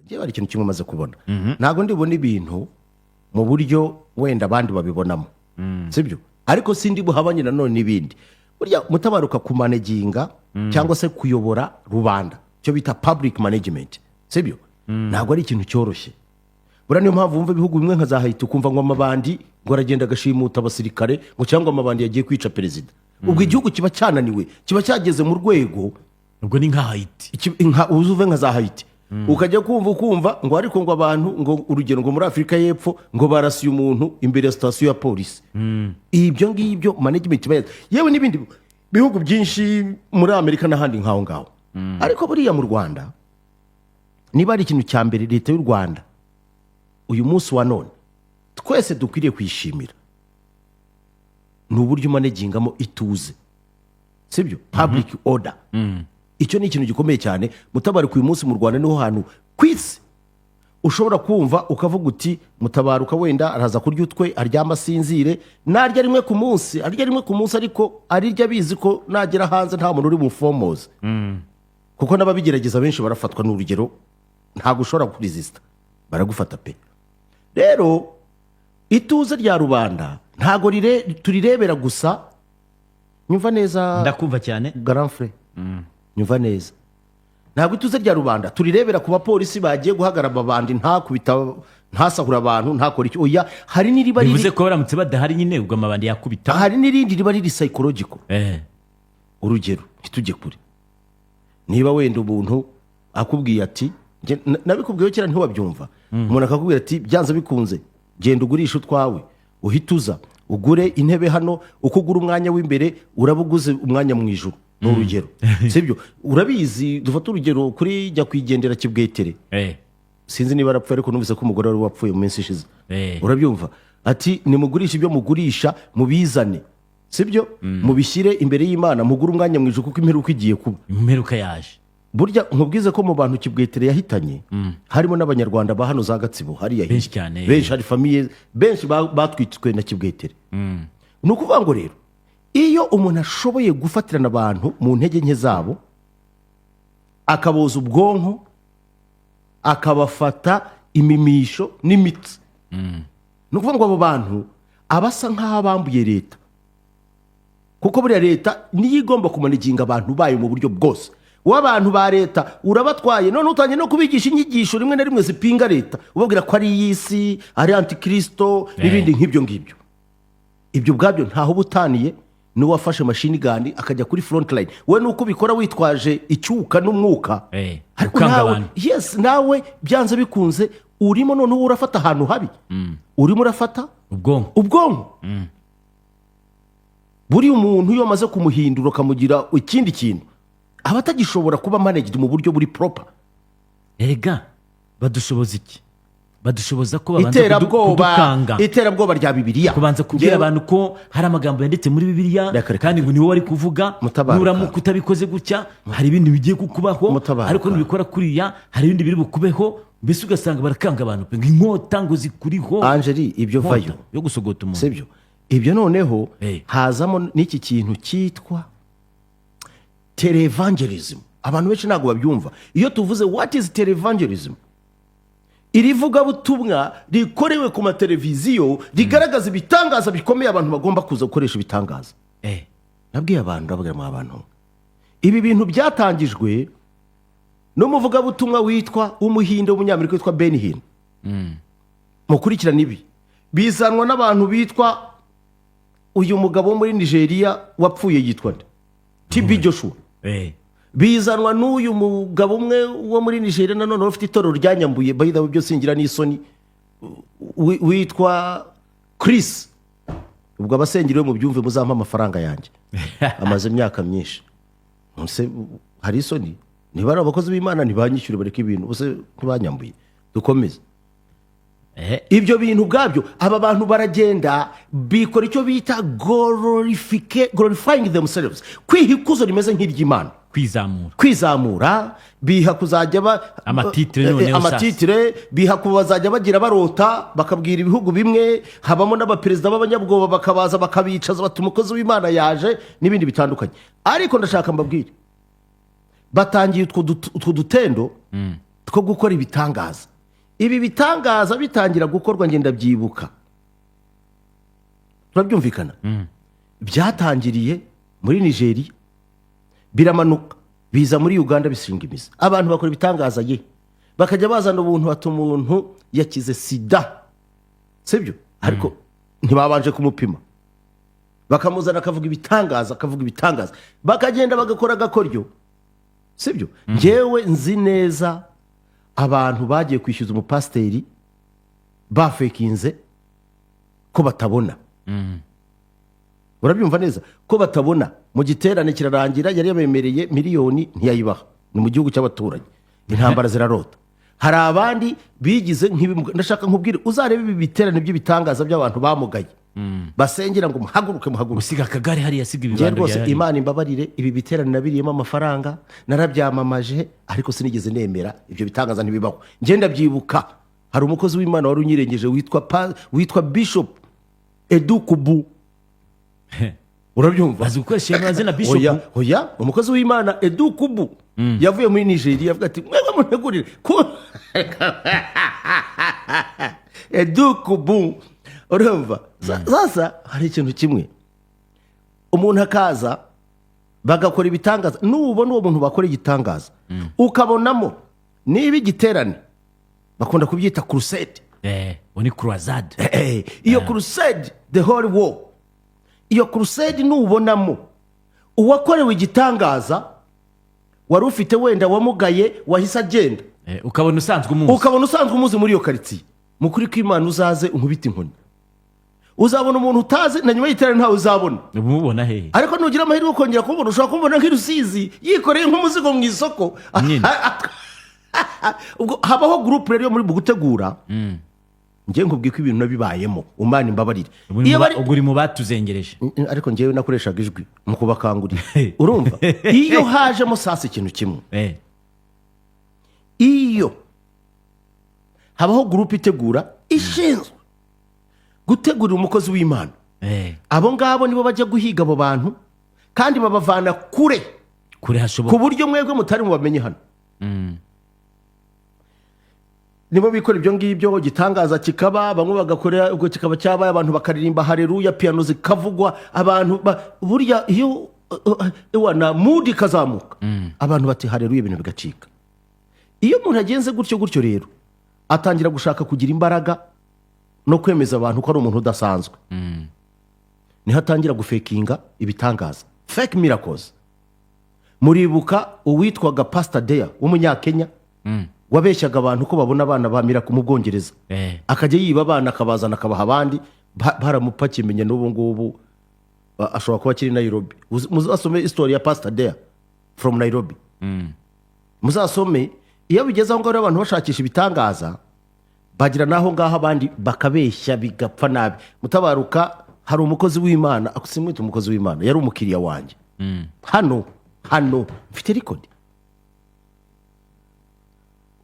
Njyewe hari ikintu kimwe maze kubona: ntabwo ndibona ibintu mu buryo wenda abandi babibonamo, sibyo? Ariko sindi buhabanye nanone n'ibindi. Burya mutabaruka, kumanaginga cyangwa se kuyobora rubanda, icyo bita public management, sibyo, ntabwo ari ikintu cyoroshye. Buriya niyo mpamvu wumva ibihugu bimwe nka za Haiti, ukumva ngo amabandi ngo aragenda agashimuta abasirikare, ngo cyangwa amabandi yagiye kwica perezida. Ubwo igihugu kiba cyananiwe, kiba cyageze mu rwego. Ubwo ni nka Haiti. Uzuve nka za Haiti, ukajya kumva ukumva ngo ariko ngo abantu ngo, urugero, ngo muri Afurika y'Epfo ngo barasiye umuntu imbere ya sitasiyo ya polisi. Ibyo ngibyo management iba yewe n'ibindi bihugu byinshi muri Amerika n'ahandi nk'aho ngaho. Ariko buriya mu Rwanda, niba ari ikintu cya mbere leta y'u Rwanda uyu munsi wa none twese dukwiriye kuyishimira, ni uburyo umanagingamo ituze, sibyo, public order. Icyo ni ikintu gikomeye cyane. Mutabaruka, uyu munsi mu Rwanda niho hantu ku isi ushobora kumva ukavuga uti: "Mutabaruka wenda araza kurya utwe, aryama asinzire, narya rimwe ku munsi, arya rimwe ku munsi, ariko arirya abizi ko nagera hanze nta muntu uri bufomoze," kuko n'ababigerageza benshi barafatwa. Ni urugero, ntabwo ushobora kuresista, baragufata pe. Rero ituze rya rubanda ntabwo turirebera gusa. Nyumva neza. Ndakumva cyane. Grand frère, nyumva neza. Ntabwo ituze rya rubanda turirebera ku bapolisi bagiye guhagarara abandi, ntakubita, ntasahura abantu, ntakora icyo. Oya, hari n'iriba Bivuze riri ko baramutse badahari nyine, ubwo amabandi yakubita. Hari n'irindi riba riri psychological. Urugero, ntitujye kure, niba wenda umuntu akubwiye ati nabikubwiyeho kera ntiwabyumva, umuntu akakubwira ati: "Byanze bikunze genda ugurishe utwawe, uhite uza ugure intebe hano, uko ugura umwanya w'imbere uraba uguze umwanya mu ijuru." Ni urugero, sibyo? Urabizi, dufate urugero kuri nyakwigendera Kibwetere. Sinzi niba arapfuye, ariko numvise ko umugore wari wapfuye mu minsi ishize. Urabyumva, ati: "Nimugurishe ibyo mugurisha, mubizane, sibyo, mubishyire imbere y'Imana, mugure umwanya mu ijuru, kuko imperuka igiye kuba." Imperuka yaje. Burya nkubwize ko mu bantu Kibwetere yahitanye harimo n'Abanyarwanda ba hano za Gatsibo hariya hirya. Benshi cyane. Benshi, hari famille benshi batwitswe na Kibwetere. Ni ukuvuga ngo rero iyo umuntu ashoboye gufatirana abantu mu ntege nke zabo, akaboza ubwonko, akabafata imimisho n'imitsi, ni ukuvuga ngo abo bantu aba asa nk'aho bambuye leta, kuko buriya leta niyo igomba kumanaginga abantu bayo mu buryo bwose. W'abantu ba leta urabatwaye, none utangiye no kubigisha inyigisho rimwe na rimwe zipinga leta, ubabwira ko ari iy'isi, ari antikirisito n'ibindi nk'ibyo ngibyo. Ibyo ubwabyo ntaho uba utaniye n'uwafashe machine gun akajya kuri front line. We nuko ubikora witwaje icyuka n'umwuka, ariko ukanga nawe abantu. Yes, nawe byanze bikunze urimo noneho urafata ahantu habi, urimo urafata ubwonko. Ubwonko. Buriya umuntu iyo amaze kumuhindura ukamugira ikindi kintu, aba atagishobora kuba managed mu buryo buri proper. Erega badushoboza iki? Badushoboza ko babanza Iterabwoba. kudukanga. Iterabwoba rya Bibiliya. Kubanza kubwira abantu ko hari amagambo yanditse muri Bibiliya, Reka, reka. kandi ngo niwo wari kuvuga. Mutabaruka. Nuramuka utabikoze gutya, hari ibindi bigiye kukubaho. Mutabaruka. Ariko nubikora kuriya, hari ibindi biri bukubeho. Mbese ugasanga barakanga abantu pe, ngo inkota ngo zikuriho. Angeli, ibyo Inkota vayo. yo gusogota umuntu. Sibyo ibyo. Noneho hazamo n'iki kintu cyitwa televangelism. Abantu benshi ntabwo babyumva iyo tuvuze what is televangelism. Iri vugabutumwa rikorewe ku mateleviziyo rigaragaza ibitangaza bikomeye, abantu bagomba kuza gukoresha ibitangaza. Nabwiye abantu, ndababwira: "Mwa bantu, ibi bintu byatangijwe n'umuvugabutumwa witwa w'Umuhinde w'Umunyamerika witwa Benny Hinn. Mukurikirane ibi, bizanwa n'abantu bitwa uyu mugabo wo muri Nigeria wapfuye yitwa nde, TB Joshua. Bizanwa n'uyu mugabo umwe wo muri Nigeria nanone ufite itorero ryanyambuye, by the way, byo singira n'isoni, witwa Chris. Ubwo abasengeri mu byumve, muzampa amafaranga yanjye, amaze imyaka myinshi." Nonese hari isoni? Niba ari abakozi b'Imana ntibanyishyure, bareke ibintu bose, ntibanyambuye, dukomeze. Ibyo bintu ubwabyo, aba bantu baragenda bikora icyo bita glorifying themselves, kwiha ikuzo rimeze nk'iry'Imana. Kwizamura. Kwizamura, biha kuzajya ba Amatitre noneho sasa. Amatitre, biha kuba bazajya bagira barota, bakabwira ibihugu bimwe, habamo n'abaperezida b'abanyabwoba, bakabaza bakabicaza bati: "Umukozi w'Imana yaje," n'ibindi bitandukanye. Ariko ndashaka mbabwire, batangiye utwo dutendo. Two gukora ibitangaza. Ibi bitangaza bitangira gukorwa, ngenda byibuka, turabyumvikana, byatangiriye muri Nigeria, biramanuka biza muri Uganda, bishinga imizi. Abantu bakora ibitangaza ye, bakajya bazana ubuntu, bati umuntu yakize sida, sibyo? Ariko ntibabanje kumupima, bakamuzana akavuga ibitangaza, akavuga ibitangaza, bakagenda bagakora agakoryo, sibyo? Njyewe nzi neza abantu bagiye kwishyuza umupasiteri bafekinze ko batabona. Urabyumva neza ko batabona. Mu giterane kirarangira, yari yabemereye miliyoni ntiyayibaha. Ni mu gihugu cy'abaturanyi, intambara zirarota. Hari abandi bigize nk'ibimuga. Ndashaka nkubwire, uzarebe ibi biterane by'ibitangaza by'abantu bamugaye, basengera ngo muhaguruke, muhaguruke. Gusiga akagare hariya, asiga Njyewe ibibando rwose bya hariya. Imana imbabarire, ibi biterane nabiriyemo amafaranga, narabyamamaje, ariko sinigeze nemera ibyo bitangaza, ntibibaho. Ngenda byibuka, hari umukozi w'Imana wari unyirengeje witwa Bishop Edukubu, urabyumva? Bazi gukoresha ayo mazina, Bishop. Oya, oya, umukozi w'Imana Edukubu yavuye muri Nigeria, avuga ati: "Mwebwe muntegurire Edukubu." Urumva? Sasa hari ikintu kimwe, umuntu akaza bagakora ibitangaza. Nubona uwo muntu bakora igitangaza, ukabonamo niba igiterane bakunda kubyita crusade. Uwo ni croisade. Iyo crusade, the holy war, iyo crusade nubonamo uwakorewe igitangaza wari ufite wenda wamugaye wahise agenda, ukabona usanzwe umuzi, ukabona usanzwe umuzi muri iyo karitsiye, mu kuri kw'Imana uzaze unkubite inkoni. Uzabona umuntu utazi na nyuma y'iterane ntawe uzabona. Umubona hehe? Ariko nugira amahirwe yo kongera kumubona, ushobora kumubona nk'i Rusizi yikoreye nk'umuzigo mu isoko. Nyine. Ubwo habaho groupe rero yo muri mu gutegura. Njye nkubwiye ko ibintu nabibayemo, umana imbabarire. Ubwo uri Iyo ubwo uri mu batuzengereje. Ariko njyewe nakoreshaga ijwi mu kubakangurira. Urumva, iyo hajemo sasa ikintu kimwe, iyo habaho groupe itegura, ishinzwe gutegurira umukozi w'Imana, abo ngabo nibo bajya guhiga abo bantu kandi babavana kure, kure ku hashoboka, buryo mwebwe mutari mubamenye hano. Nibo bikora ibyo ngibyo, gitangaza kikaba, bamwe bagakora, ubwo kikaba cyabaye, abantu bakaririmba hareruya, piyano zikavugwa, abantu burya iyo na mood ikazamuka, abantu bati hareruya, ibintu bigacika. Iyo umuntu agenze gutyo gutyo rero, atangira gushaka kugira imbaraga no kwemeza abantu ko ari umuntu udasanzwe. Niho atangira gufekinga ibitangaza, fake miracles. Muribuka uwitwaga Pastor Dea w'Umunyakenya wabeshyaga abantu ko babona abana ba miracle mu Bwongereza, akajya yiba abana akabazana akabaha abandi, baramupakiye menya n'ubu ngubu ashobora kuba akiri Nairobi. Muzasome history ya Pastor Dea from Nairobi, muzasome. Iyo bigeze aho ngaho rero, abantu bashakisha ibitangaza bagira n'aho ngaho, abandi bakabeshya bigapfa nabi. Mutabaruka, hari umukozi w'Imana, simwita umukozi w'Imana, yari umukiriya wanjye hano. Hano mfite record.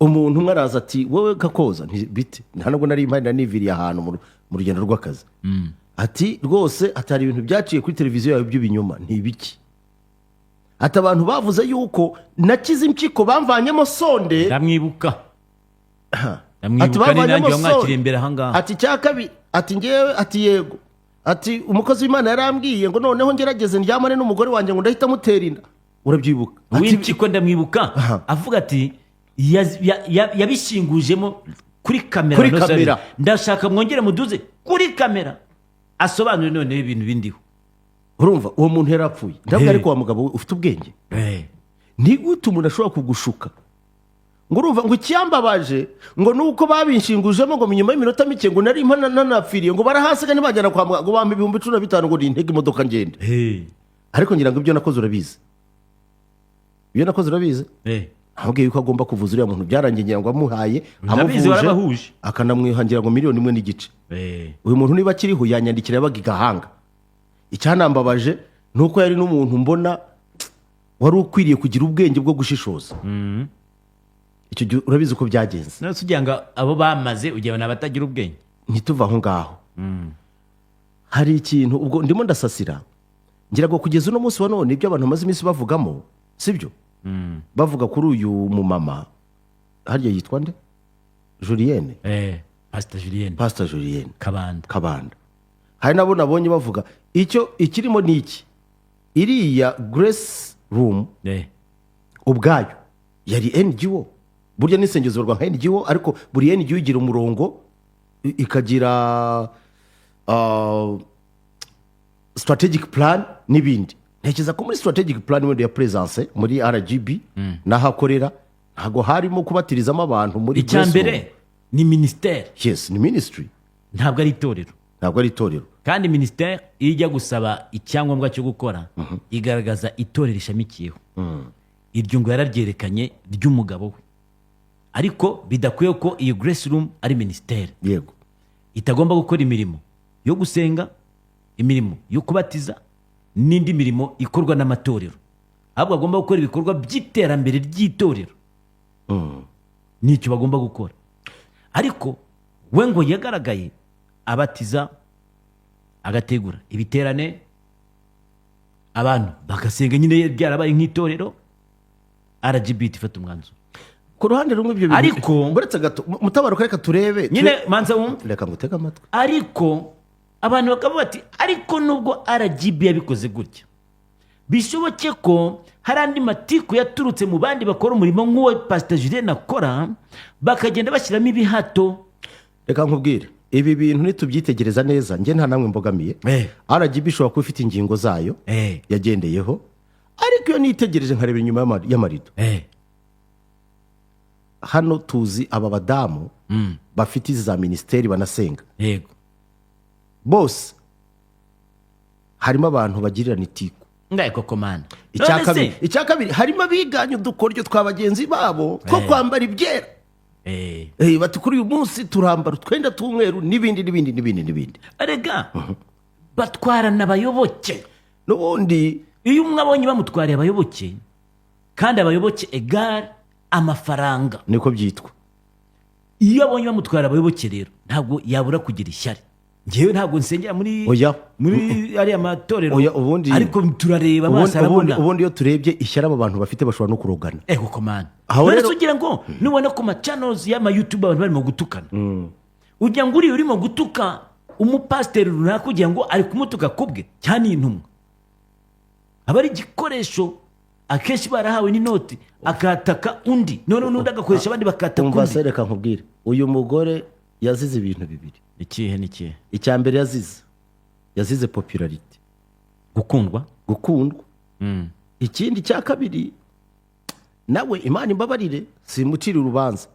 Umuntu umwe araza ati: "Wowe Gakoza." Nti: "Bite?" Nta nubwo nari mpari, naniviriye ahantu mu rugendo rw'akazi. Ati: "Rwose," ati, "hari ibintu byaciye kuri televiziyo yawe by'ibinyoma." Ntibiki? Ati: "Abantu bavuze yuko nakize impyiko bamvanyemo sonde." Ndamwibuka. Ati Ndamwibuka, ni bavanyemo nanjye wamwakiriye sonde. imbere ahangaha. Ati: "Icya kabiri," ati: "ngewe," ati: "yego," ati: "umukozi w'Imana yarambwiye ngo noneho ngerageze ndyamane n'umugore wanjye, ngo ndahita amutera inda." Urabyibuka? Ati W'impyiko ndamwibuka, avuga ati yabishingujemo kuri kamera. Kuri Noneho kamera. Ndashaka mwongere muduze kuri kamera, asobanure noneho ibintu bindiho. Urumva, uwo muntu yarapfuye. Ndavuga, Hey. ariko wa mugabo we, ufite ubwenge, ni gute umuntu ashobora kugushuka ngo urumva ngo icyambabaje ngo ni uko babinshingujemo, ngo nyuma y'iminota mike ngo nari nanapfiriye, ngo barahasiga ntibajyana kwa muganga, ngo bampa 15,000 ngo nintege imodoka ngende? Ariko ngira ngo ibyo nakoze urabizi, ibyo nakoze urabizi. Amubwiye yuko agomba kuvuza uriya muntu, byarangiye ngira ngo amuhaye, Ndabizi, amuvuje, warabahuje. akanamwihangira ngo 1,5 miliyoni. Uyu muntu niba akiriho yanyandikira, yabaga i Gahanga. Icyanambabaje ni uko yari n'umuntu mbona wari ukwiriye kugira ubwenge bwo gushishoza. Icyo gihe urabizi uko byagenze. None se ugira ngo abo bamaze ugira ngo ni abatagira ubwenge? Ntituva aho ngaho. Hari ikintu ubwo ndimo ndasasira, ngira ngo kugeza uno munsi wa none ibyo abantu bamaze iminsi bavugamo, sibyo? Bavuga kuri uyu mumama. Harya yitwa nde? Julienne? Pastor Julienne. Pastor Julienne. Kabanda. Kabanda. Hari nabo nabonye bavuga icyo ikirimo ni iki: iriya Grace Room ubwayo yari NGO. Burya n'insengero zibarwa nka NGO, ariko buri NGO igira umurongo, ikagira strategic plan n'ibindi. Ntekereza ko muri strategic plan wenda ya presence muri RGB n'aho akorera ntabwo harimo kubatirizamo abantu muri Icya Grace mbere Room. ni minisiteri. Yes, ni ministry. Ntabwo ari itorero. Ntabwo ari itorero. Kandi minisiteri iyo ijya gusaba icyangombwa cyo gukora, igaragaza itorero ishamikiyeho. Iryo ngo yararyerekanye ry'umugabo we, ariko bidakwiye ko iyo Grace Room ari minisiteri itagomba gukora imirimo yo gusenga, imirimo yo kubatiza n'indi mirimo ikorwa n'amatorero, ahubwo agomba gukora ibikorwa by'iterambere ry'itorero. Nicyo bagomba gukora. Ariko we ngo yagaragaye abatiza, agategura ibiterane, abantu bagasenga nyine, byarabaye nk'itorero. RGB ifata umwanzuro. Ku ruhande rumwe ibyo bintu Uretse gato, Mutabaruka, reka turebe. Nyine manza wumve. Reka ngutege amatwi. Ariko abantu bakavuga bati: "Ariko nubwo RGB yabikoze gutya, bishoboke ko hari andi matiku yaturutse mu bandi bakora umurimo nk'uwo Pasita Julienne akora, bakagenda bashyiramo ibihato." Reka nkubwire, ibi bintu nitubyitegereza neza, njye nta namwe mbogamiye. RGB ishobora kuba ifite ingingo zayo yagendeyeho, ariko iyo nitegereje nkareba inyuma y'amarido, hano tuzi aba badamu bafite izi za minisiteri banasenga, bose harimo abantu bagirirana itiku. Ngaye koko mana. Icya None se- kabiri, icya kabiri, harimo abiganye udukoryo twa bagenzi babo two kwambara ibyera. Bati: "Kuri uyu munsi turambara utwenda tw'umweru," n'ibindi n'ibindi n'ibindi n'ibindi. Erega batwarana abayoboke. N'ubundi. Iyo umwe abonye bamutwariye abayoboke, kandi abayoboke égale amafaranga. Niko byitwa. Iyo abonye bamutwara abayoboke rero, ntabwo yabura kugira ishyari. Ngewe ntabwo nsengera muri Oya. muri ariya matorero, Oya, ubundi- ariko turareba amaso arabona. Ubundi iyo turebye ishyari aba bantu bafite, bashobora no kurogana. Ego komana. Aho None rero- se ugira ngo nubona ku ma channels y'ama YouTube abantu barimo gutukana, ugira ngo uriya urimo gutuka umupasiteri runaka, ugira ngo ari kumutuka kubwe cyane? Intumwa aba ari igikoresho, akenshi barahawe n'inoti, akataka undi, noneho n'undi agakoresha abandi bakataka Umva undi. se, reka nkubwire, uyu mugore yazize ibintu bibiri. Ikihe n'ikihe? Icya mbere yazize popularité. Gukundwa. Gukundwa. Ikindi cya kabiri, nawe Imana imbabarire simucire urubanza,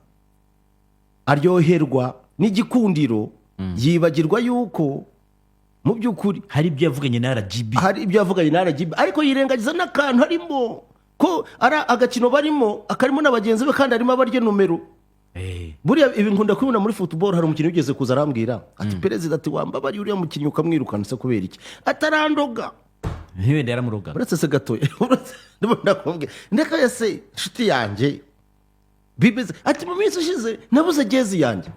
aryoherwa n'igikundiro, yibagirwa yuko mu by'ukuri hari ibyo yavuganye na RGB. Hari ibyo yavuganye na RGB, ariko yirengagiza n'akantu harimo ko ari agakino barimo, akarimo na bagenzi be, kandi harimo abarya nomero. Buriya ibi nkunda kubibona muri football. Hari umukinnyi wigeze kuza arambwira ati: "Perezida," ati, "wambabariye uriya mukinnyi ukamwirukana." Se kubera iki? Atarandoga. Wenda yaramurogaga. Uretse se gatoya, ndabona ndakubwira ndeka ese inshuti yanjye bimeze. Ati: "Mu minsi ishize nabuze jezi yanjye."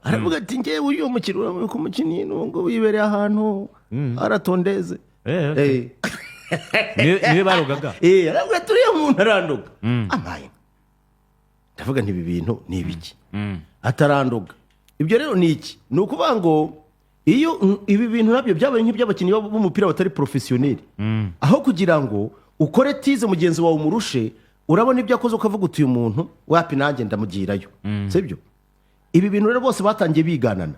Aravuga ati: "Ngewe uriya mukinnyi, urabona ko umukinnyi n'ubu ngubu yibereye ahantu aratondeze." Okay. Niwe barogaga. Aravuga ati: "Uriya muntu arandoga." Amaye, ndavuga nti: "Ibi bintu ni ibiki?" Atarandoga. Ibyo rero ni iki? Ni ukuvuga ngo iyo ibi bintu nabyo byabaye nk'iby'abakinnyi b'umupira batari professionnel. Aho kugira ngo ukore tize mugenzi wawe umurushe, urabona ibyo akoze ukavuga uti: "Uyu muntu wapi, nanjye ndamugirayo." Sibyo? Ibi bintu rero bose batangiye biganana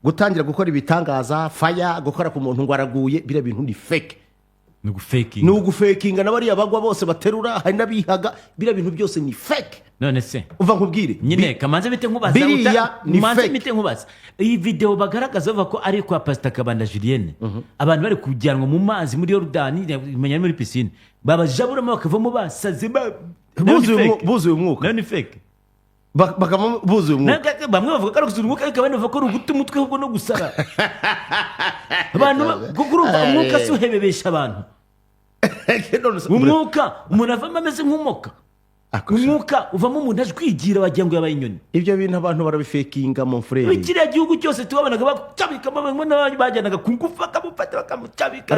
gutangira gukora ibitangaza, faya, gukora ku muntu ngo araguye. Biriya bintu ni fake. Ni ugufekinga. Ni ugufekinga. Na bariya bagwa bose baterura, hari n'abihaga, biriya bintu byose ni fake. None se Uva nkubwire. nyine kamanze bite nkubaza Biriya ni manze fake. bite nkubaza, iyi video bagaragaza bavuga ko ari kwa Pasita Kabanda Julienne, abantu bari kujyanwa mu mazi muri Yorodani, menya ari muri piscine, babajaburamo bakavamo basaze nayo ni fake. Buzuye umwuka. Nayo ni fake. Bakavamo buzuye umwuka. Bamwe bavuga ko ari gusura umwuka, ariko abandi bavuga ko ari uguta umutwe ahubwo no gusara abantu kuko urumva umwuka si uhebebesha abantu. None se- Umwuka umuntu avamo ameze nk'umoka. Akosha. Umwuka uvamo, umuntu ajwigira, wagira ngo yabaye inyoni. Ibyo bintu abantu barabifekinga, mon frère. Muri kiriya gihugu cyose tubabonaga bacabikamo, bamwe n'abandi bajyanaga ku ngufu, bakamufata bakamucabika.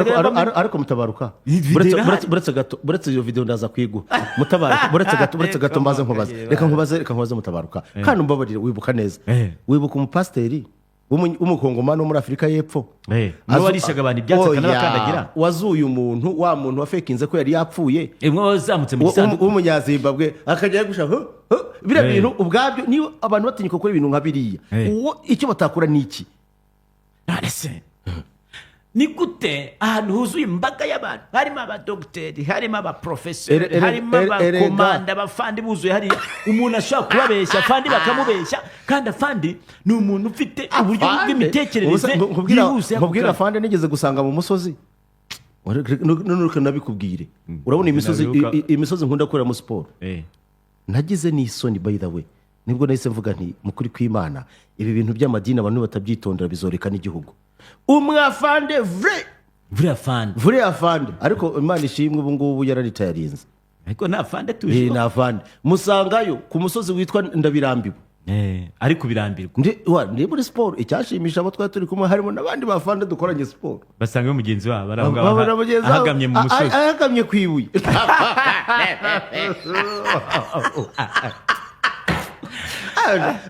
Ariko mutabaruka, Iyi video irahari. buretse gato, buretse iyo video ndaza kuyiguha, mutabaruka. Buretse gato, buretse gato, mbaze nkubaze. Reka nkubaze, mutabaruka, kandi umbabarire. Wibuka neza? Wibuka umupasiteri w'umukongomani wo muri Afurika y'Epfo? Niwe warishaga abantu ibyatsi Oya, akanabakandagira. wazuye umuntu, wa muntu wafekinze ko yari yapfuye. Mwe wazamutse mu gisanduku. W'umunyazimbabwe, akajya gusha hu, hu. Biriya bintu ubwabyo, niba abantu batinyuka gukora ibintu nka biriya, uwo icyo batakora ni iki? None se ni gute ahantu huzuye imbaga y'abantu, harimo abadogiteri, harimo abaprofeseri, harimo abakomanda, abafandi buzuye hariya, umuntu ashobora kubabeshya afandi, bakamubeshya, kandi afandi ni umuntu ufite uburyo Afande. bw'imitekerereze Ubusa- yihuse ako nkubwira kanya. Afande nigeze gusanga mu musozi. None reka nabikubwire. Urabona imisozi, Sinabibuka. imisozi nkunda gukoreramo siporo, nagize n'isoni. By the way, nibwo nahise mvuga nti mu kuri kw'Imana, ibi bintu by'amadini abantu batabyitondera bizoreka n'igihugu. Umwafande vrai. Buriya afande. Vrai afande. Ariko Imana ishimwe, ubu ngubu yararitayarinze. Ariko nta afande tuje. Ni afande. Musangayo ku musozi witwa Ndabirambiwe. Ariko birambirwa. Ndi muri siporo. Icyashimisha abo twari turi kumwe, harimo n'abandi bafande dukoranye siporo. Basanga mugenzi wabo ari aho ngaho, Babona mugenzi wabo ahagamye mu musozi. Ahagamye ku ibuye.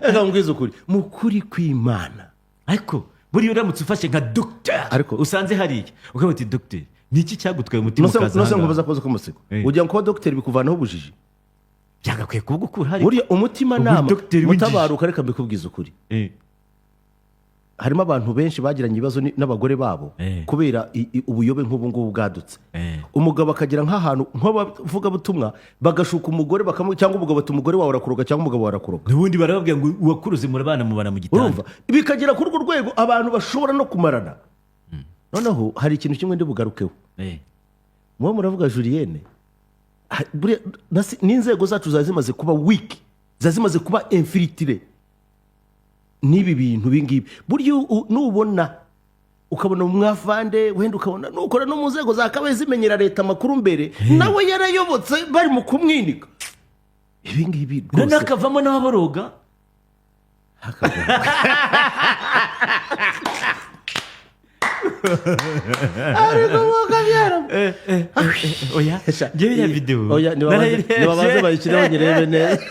Reka mbwize ukuri, mu kuri kw'Imana. Ariko buriya uramutse ufashe nka dogiteri usanze hariya, ukavuga uti: "Dogiteri, ni iki cyagutwaye umutima Nose ukaza nose aha ngaha?" nkubaza akabazo k'umusego. Ugira ngo kuba dogiteri bikuvanaho ubujiji? Byagakwiye kuba gukura hariya. Buriya umutimanama Ubu dogiteri w'injiji. Mutabaruka, reka mbikubwize ukuri. Harimo abantu benshi bagiranye ibibazo n'abagore babo kubera ubuyobe nk'ubu ngubu bwadutse. Umugabo akagera nk'ahantu nk'abavugabutumwa bagashuka umugore cyangwa umugabo ati: "Umugore wawe arakuroga," cyangwa "Umugabo wawe arakuroga." N'ubundi barababwira ngo uwakuruze murabana, mubana mu gitanda. Urumva bikagera kuri urwo rwego, abantu bashobora no kumarana. Noneho hari ikintu kimwe ndi bugarukeho. Muba muravuga Julienne, buriya n'inzego zacu zari zimaze kuba weak, zari zimaze kuba infiltré n'ibi bintu bingibi. Burya nubona ukabona umwafande, wenda ukabona nukora no mu nzego za kabaye zimenyera leta amakuru mbere, nawe yarayobotse, bari mu kumwinika ibi ngibi Noneho rwose. akavamo n'ababoroga. Ariko mwakabyara. Oya, njyewe iriya videwo Oya, narayirebye. nibabanze bayishyireho nyirebe neza.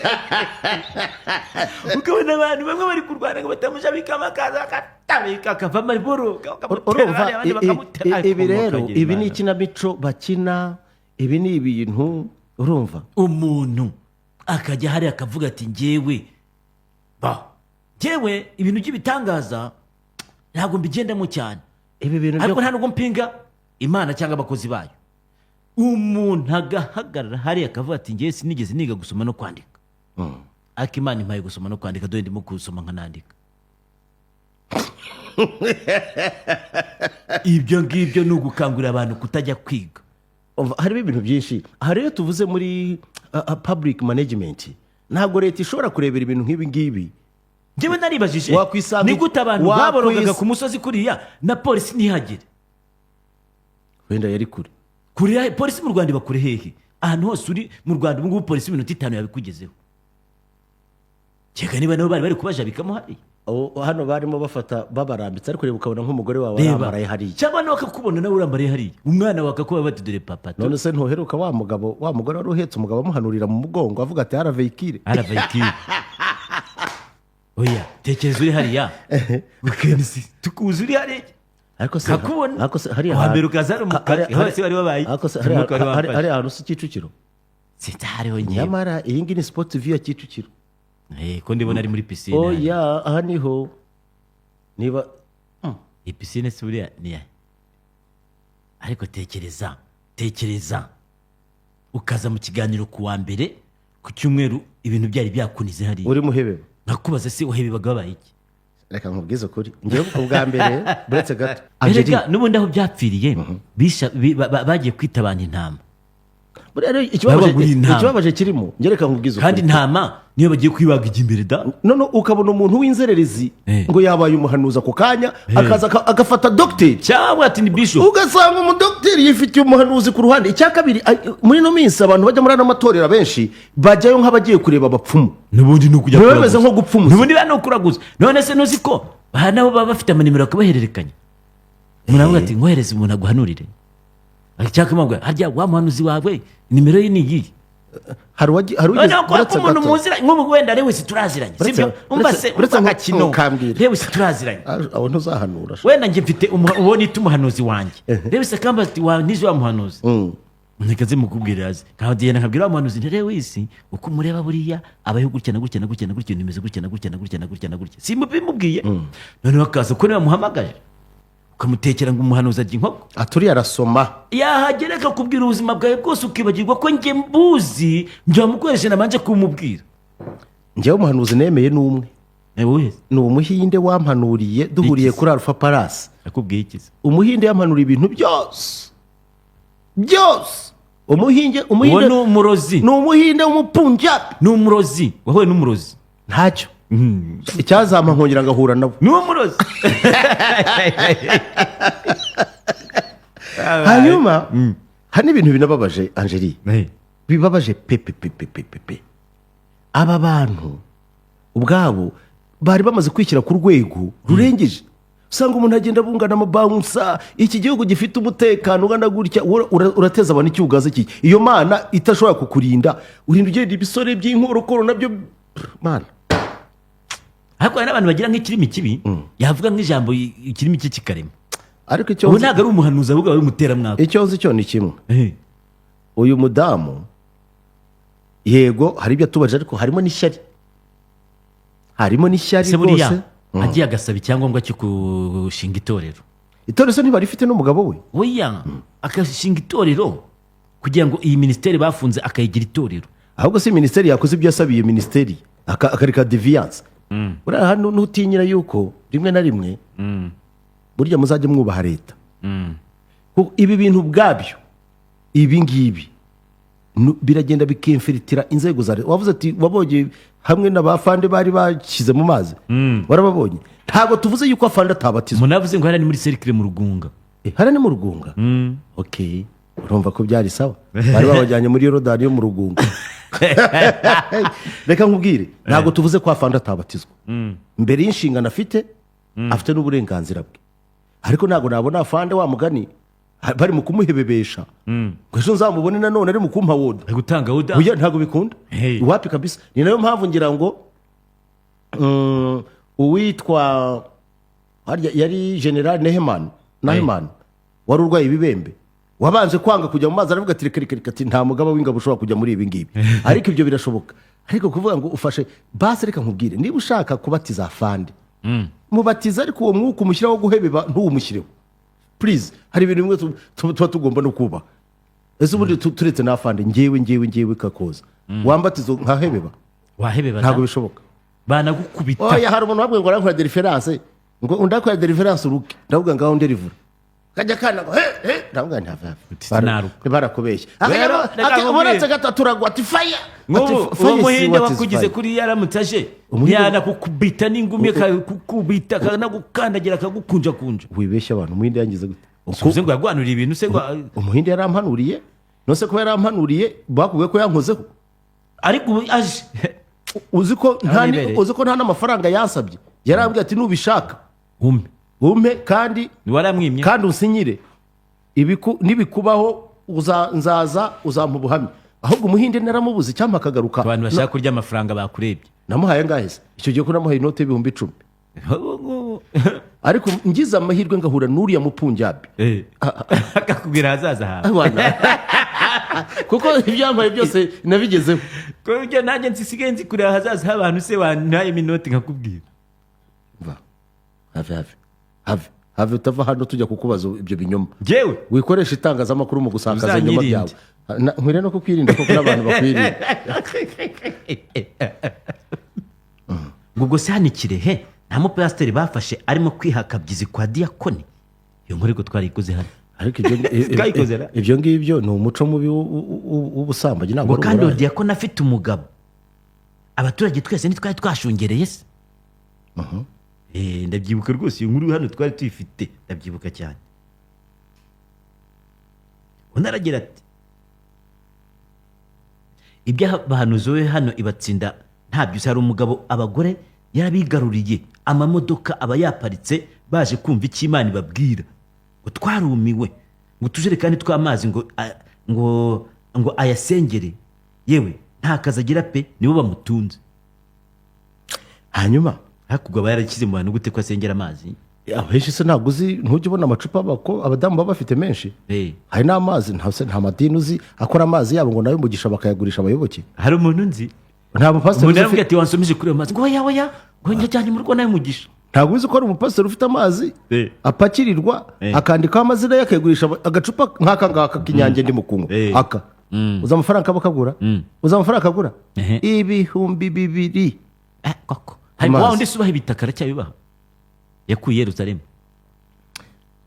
Ukabona abantu bamwe bari kurwana ngo batamushabika, bakaza bakatabika, akavamo ari boroga, bakamutera Urumva hariya, abandi bakamutera. ibi rero, Ariko ibi ni Imana. ikinamico bakina, ibi ni ibintu, urumva. Umuntu akajya hariya akavuga ati: "Njyewe ba njyewe ibintu by'ibitangaza ntabwo mbigendamo cyane." Ibi bintu Ariko byo nta nubwo mpinga Imana cyangwa abakozi bayo. Umuntu agahagarara hariya akavuga ati: "Njyewe sinigeze niga gusoma no kwandika, ariko Imana impaye gusoma no kwandika, dore ndimo gusoma nkanandika." Ibyo ngibyo ni ugukangurira abantu kutajya kwiga. Umva, harimo ibintu byinshi aha rero tuvuze muri public management. Ntabwo leta ishobora kurebera ibintu nk'ibi ngibi. Njyewe naribajije ni gute abantu baborogaga ku musozi kuriya na polisi ntihagere? Wenda yari kure. Kure? Polisi mu Rwanda iba kure hehe? Ahantu hose uri mu Rwanda ubu ngubu, polisi iminota 5 yabikugezeho. Kereka niba nabo bari bari kubajabikamo hariya. Hano barimo bafata babarambitse, ariko reba ukabona nk'umugore wawe Reba. arambaraye hariya. Cyangwa nawe akakubona, nawe urambaraye hariya, umwana wawe akakuba bati: "Dore papa tu." None se ntuheruka wa mugabo, wa mugore wari uhetse umugabo, amuhanurira mu mugongo avuga ati: "Haraveyikire"? Haravayikire. Oya, tekereza uri hariya, ukenzi tukuzi uri hariya, Ariko se kakubona. Ariko se hariya Wa mbere ukaza hari umukara, hose wari wabaye Ariko se umwuka wari wamfashe. Hariya hantu si Kicukiro? Sinzi hariho ngewe. Nyamara iyi ngiyi ni sport view ya Kicukiro. Ko ndibona ari muri pisine. Oya, aha niho niba Iyi pisine si buriya ni iya? Ariko tekereza, tekereza ukaza mu kiganiro ku wa mbere, ku cyumweru ibintu byari byakunize hariya. Uri muhebeba. Nkakubaza se wahebebaga wabaye iki? Reka nkubwize ukuri, ngewe ubwa mbere, buretse gato. Erega n'ubundi aho byapfiriye, bagiye kwita abantu intama. Buriya rero ikibabaje Babaguriye intama. Ikibabaje kirimo, njye reka nkubwize Kandi ukuri. intama Niyo bagiye kwibaga ijya imbere da. None ukabona umuntu w'inzererezi ngo yabaye umuhanuzi ako kanya, akaza agafata dogiteri. Cyangwa ati ni bishop. Ugasanga umudogiteri yifitiye umuhanuzi ku ruhande. Icya kabiri, muri ino minsi abantu bajya muri ano matorero, abenshi bajyayo nk'abagiye kureba abapfumu. N'ubundi ni ukujya Biba bimeze kuraguza. nko gupfumuza. N'ubundi ba ni ukuraguza. None se ntuzi ko aha nabo baba bafite amanimero bakabahererekanya? Umuntu aravuga ati: "Nkohereze umuntu aguhanurire." Cyangwa akamubwira: "Harya wa muhanuzi wawe nimero ye ni iyihe?" Hari uwigeze Noneho ko uretse umuntu gato. muziranye, nk'ubu wenda Lewis turaziranye, sibyo? Umva se, uretse umva agakino. ukambwira. Lewis turaziranye. Ah, aho ntuzahanura. Wenda njye mfite uwo nita umuhanuzi wanjye. Lewis akambaza ati: "Wa ntizi wa muhanuzi?" Reka nze mukubwira, azi. Nkagenda nkabwira wa muhanuzi nti: "Lewis uko umureba buriya abayeho gutya na gutya na gutya na gutya, nimeze gutya na gutya na gutya na gutya na gutya." Simubimubwiye, noneho akaza ko niba muhamagaje ukamutekera ngo umuhanuzi arya inkoko. Aturiye arasoma. Yahagera akakubwira ubuzima bwawe bwose, ukibagirwa ko njye mbuzi, njye wamukoresheje nabanje kumubwira. Njyewe umuhanuzi nemeye ni umwe. Wowe? Ni umuhinde wampanuriye duhuriye Iki se? kuri Alpha Palace. Akubwiye iki se? Umuhinde yampanuriye ibintu byose byose, umuhinde. Uwo Umuhinde ni umurozi. Ni umuhinde w'umupunjabi. Ni umurozi, wahuye n'umurozi. Ntacyo, icyazampa nkongera ngahura nabo. Ni umurozi. Hanyuma hari n'ibintu binababaje, Angeli, bibabaje pe pe pe pe pe pe pe. Aba bantu ubwabo bari bamaze kwishyira ku rwego rurengeje, usanga umuntu agenda abungana amabouncer. Iki gihugu gifite umutekano ungana gutya, urateza abantu icyugazi iki? Iyo mana itashobora kukurinda, urinda ugenda ibisore by'inkorokoro nabyo, mana. Ariko hari n'abantu bagira nk'ikirimi kibi, yavuga nk'ijambo ikirimi cye kikarema. Ariko icyo Ubu ntabwo ari umuhanuzi, ahubwo ari umuteramwaka. Icyo nzi cyo ni kimwe: uyu mudamu, yego hari ibyo atubaje, ariko harimo n'ishyari, harimo n'ishyari Ese buriya rwose. agiye agasaba icyangombwa cyo gushinga itorero? Itorero se ntibarifite n'umugabo we? Oya, agashinga itorero kugira ngo iyi minisiteri bafunze akayigira itorero. Ahubwo si minisiteri yakoze ibyo yasabiye minisiteri, akareka deviance. Buriya hano ntutinyira yuko rimwe na rimwe burya muzajya mwubaha leta. Kuko ibi bintu ubwabyo, ibi ngibi biragenda bikimfiritira inzego za leta. Wavuze ati wabonye hamwe na ba fande bari bashyize mu mazi, warababonye. Ntabwo tuvuze yuko afande atabatizwa. Umuntu yavuze ngo hariya ni muri cercle mu Rugunga. Hariya ni mu Rugunga, okay. Urumva ko byari sawa, bari babajyanye muri Yorodani yo mu Rugunga. Reka nkubwire, ntabwo tuvuze ko afande atabatizwa. Mbere y'inshingano afite, afite n'uburenganzira bwe. Ariko ntabwo nabona afande wa mugani bari mu kumuhebebesha ngo ejo nzamubone nanone ari mu kumpa order. Ari gutanga order. Oya, ntabwo bikunda. Hey. Iwapi kabisa. Ni nayo mpamvu ngira ngo uwitwa harya yari General Nehemani, Nahemani wari urwaye ibibembe, wabanje kwanga kujya mu mazi, aravuga ati: "Reka reka reka," ati: "Nta mugaba w'ingabo ushobora kujya muri ibi ngibi." Ariko ibyo birashoboka. Ariko kuvuga ngo ufashe basi, reka nkubwire, niba ushaka kubatiza afande, mubatiza, ariko uwo mwuka umushyiraho guhebeba ntuwumushyireho, please. Hari ibintu bimwe tuba tugomba no kubaha. Ese ubundi turetse n'afande, ngewe kakoza wambatizo nkahebeba? Wahebeba. Ntabwo bishoboka. Banagukubita. Oya, hari umuntu wabwiye ngo arankora délivrance, ngo undi akora délivrance uruke. Ndavuga ngaho nderivura, kajya kana ngo he he, ndavuga nti have have. Uti sinaruka. Barakubeshya. Rero, reka nkubwire. Uretse gato turagwa, ati fire. Nk'ubu uwo muhinde wakugize kuri yaramutse aje, Umuhinde- yanakukubita n'ingumi, akakukubita, akanagukandagira, akagukunjakunja. Wibeshya abantu, umuhinde yangize gute? Uvuze ngo yaguhanuriye ibintu se ngo? Umuhinde yarampanuriye, nose kuba yarampanuriye bakubwiye ko yankozeho? Ariko ubu aje. Uzi ko nta Nibereye. Uzi ko nta n'amafaranga yansabye? Yarambwiye ati: "Nubishaka umpe." Umpe kandi. Ntiwaramwimye? Kandi unsinyire nibikubaho nzaza uzampa ubuhamya. Ahubwo umuhinde naramubuze, icyampa akagaruka. Abantu bashaka kurya amafaranga bakurebye. Namuhaye angahe se icyo gihe ko namuhaye inote y'10,000? Ariko ngize amahirwe ngahura n'uriya mupunjabi Akakubwira ahazaza hawe. Abana. Kuko ibyambaye byose nabigezeho. Ko ibyo nanjye nsigaye nzi kureba ahazaza h'abantu se, wantaye iminoti nkakubwira. Va have have have have, utava hano tujya kukubaza ibyo binyoma. Njyewe? Wikoresha itangazamakuru mu gusakaza ibinyoma Uzanyirinde. byawe. Nkwiriye no kukwirinda kuko n'abantu bakwirinda. Ngo ubwo se hano i Kirehe nta mupasiteri bafashe arimo kwihakabyizi kwa diyakoni? Iyo nkuru ariko twarayikoze hano. Ariko Twayikoze ra? ibyo ngibyo ni umuco mubi w'ubusambanyi, ntabwo Ngo ari kandi uwo uburaya. diyakoni afite umugabo. Abaturage twese ntitwari twashungereye se? Ndabyibuka rwose, iyo nkuru hano twari tuyifite, ndabyibuka cyane. Undi aragira ati: "Iby'abahanuzi we hano ibatsinda ntabyo uzi. Hari umugabo abagore yarabigaruriye, amamodoka aba yaparitse baje kumva icyo Imana ibabwira, ngo twarumiwe, ngo utujerekani tw'amazi ngo ayasengere. Yewe, nta kazi agira pe, nibo bamutunze." Hanyuma Hakurya aba yarashyize mu bantu gute ko asengera amazi? Abenshi se ntabwo uzi, ntujya ubona amacupa abadamu baba bafite menshi? Hari n'amazi, nta madini uzi akora amazi yabo ngo nayo umugisha, bakayagurisha abayoboke? Hari umuntu nzi. Nta mupasiteri Umuntu uzi yaramubwiye ati: "Wansomije kuri ayo mazi?" Ngo: "Oya, oya," ngo "njyanye mu rugo nawe mugisha." Ntabwo uzi ko hari umupasiteri ufite amazi apakirirwa, akandikaho amazina ye, akayagurisha agacupa nk'aka ngaka k'Inyange ndimo kunywa? Aka uzi amafaranga kaba kagura? Uzi amafaranga kagura? 2000. Koko hari Amazi. wa wundi se ubaha ibitaka, aracyabibaha, yakuye i Yerusalemu?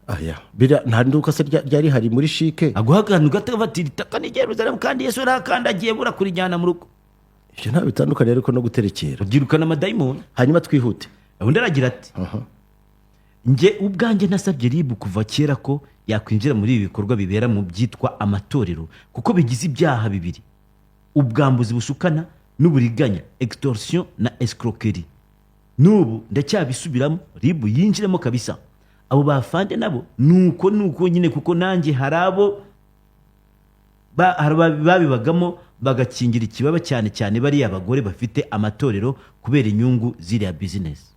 Aya biriya nta nduka se ryari rihari muri CHIC? Aguha akantu gato bati: "Itaka ni Yerusalemu kandi Yesu yarakandagiye, bura kurijyana mu rugo." Ibyo nta bitandukanye ariko no guterekera. Ubyirukana amadayimoni. Hanyuma twihute. Undi aragira ati: "Njye ubwanjye nasabye RIB kuva kera ko yakwinjira muri ibi bikorwa bibera mu byitwa amatorero, kuko bigize ibyaha bibiri: ubwambuzi bushukana n'uburiganya, extorsion na escroquerie. N'ubu ndacyabisubiramo, RIB yinjiremo kabisa. Abo bafande nabo nuko nuko nyine, kuko nanjye hari abo hari babibagamo bagakingira ikibaba, cyane cyane bariya bagore bafite amatorero kubera inyungu ziriya bizinesi."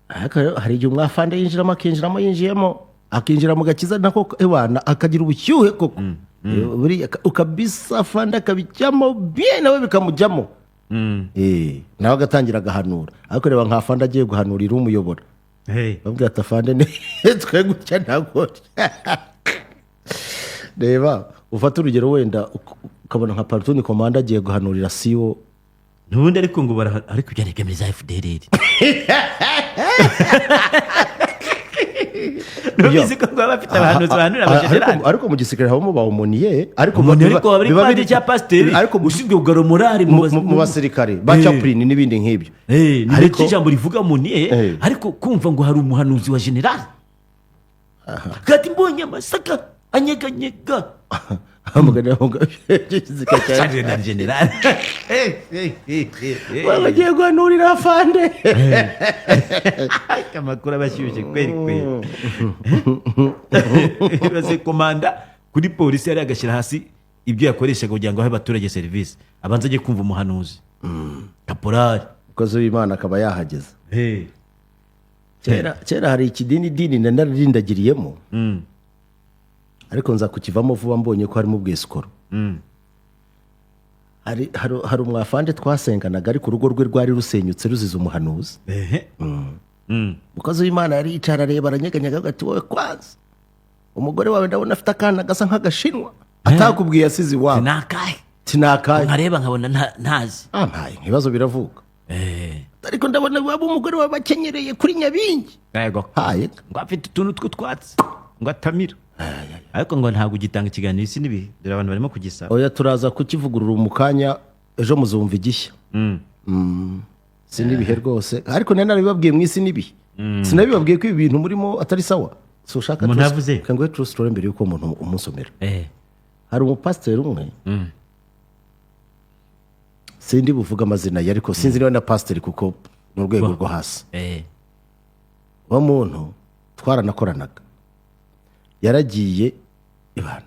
Ariko rero hari igihe umwafande yinjiramo, akinjiramo, yinjiyemo akinjira mu gakiza nako ewana akagira ubushyuhe koko. Buriya ukabisa afande akabijyamo bien, nawe bikamujyamo. Nawe agatangira agahanura. Ariko reba nka afande agiye guhanurira umuyobora, babwira ati: "Afande, ni twe gutya ntabwo." Reba ufate urugero, wenda ukabona nka platoon commander agiye guhanurira siwo. N'ubundi ariko ngo ariko ibyo muri za FDLR, ntubizi ko baba bafite abahanuzi bahanurira abajenerali? Ariko mu gisirikare habamo ba aumônier, ariko Umuntu ariko aba ari padiri cyangwa pasiteri ariko ushinzwe kugarura morale mu basirikare ba chaplain n'ibindi nk'ibyo. Ni nacyo ijambo rivuga aumônier. Ariko kumva ngo hari umuhanuzi wa generali gati mbonye amasaka anyeganyega. Amugani gisirikare cyane. Na generali. Bagiye guhanurira afande. Amakuru aba ashyushye kweri kweri. Ibaze komanda kuri polisi yari agashyira hasi ibyo yakoreshaga kugira ngo ahe abaturage serivisi, abanza ajye kumva umuhanuzi kaporari. Umukozi w'Imana akaba yahageze. Kera kera hari ikidini dini nararindagiriyemo, ariko nza kukivamo vuba mbonye ko harimo ubwesikoro. Hari umwafande twasenganaga, ariko urugo rwe rwari rusenyutse ruzize umuhanuzi. Umukozi w'Imana yari yicara, areba, aranyeganyega, avuga ati: "Wowe kwanza umugore wawe ndabona afite akana gasa nk'agashinwa atakubwiye asize iwabo." Ni akahe? Tinakaye. Nkareba nkabona ntazi. Ampaye ibibazo biravuka. Ariko ndabona waba umugore wawe akenyereye kuri nyabingi. Yego. Haye. Ngo afite utuntu tw'utwatsi ngo atamira, ariko ngo ntabwo ugitanga ikiganiro Isi n'Ibihe, dore abantu barimo kugisaba. Oya, turaza kukivugurura mu kanya, ejo muzumva igishya. Si n'ibihe rwose, ariko nari narabibabwiye mu Isi n'Ibihe. Sinabibabwiye ko ibi bintu murimo atari sawa? Si ushaka Umuntu yavuze? Reka nguhe true story mbere y'uko umuntu umusomera. Hari umupasiteri umwe, sindi buvuge amazina ye, ariko sinzi niba na pasiteri kuko ni urwego rwo hasi. Uwo muntu twaranakoranaga, yaragiye ibana.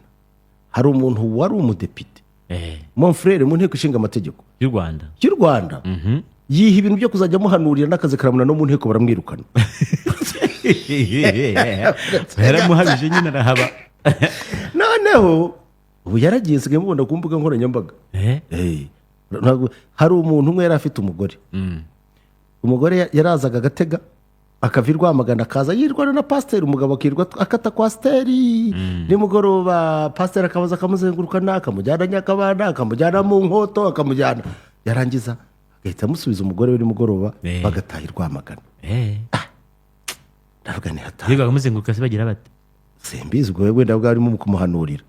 Hari umuntu wari umudepite, mon frère, mu Nteko Ishinga Amategeko y'u Rwanda. Y'u Rwanda, yiha ibintu byo kuzajya amuhanurira n'akazi karamuna, no mu nteko baramwirukana. Yaramuhabije nyine arahaba. Noneho ubu yaragiye, nsigaye mubona ku mbuga nkoranyambaga. Hari umuntu umwe yari afite umugore. Umugore yarazaga agatega akava i Rwamagana, akaza yirwana na pasiteri. Umugabo akirwa akata kwasiteri, nimugoroba pasiteri akabaza, akamuzengurukana, akamujyana Nyakabanda, akamujyana mu Nkoto, akamujyana, yarangiza agahita amusubiza umugore we nimugoroba, bagataha i Rwamagana. Ndavuga ni hataha. Yirirwaga amuzenguruka se bagira bate? Simbizi, ubwo wenda bwarimo kumuhanurira.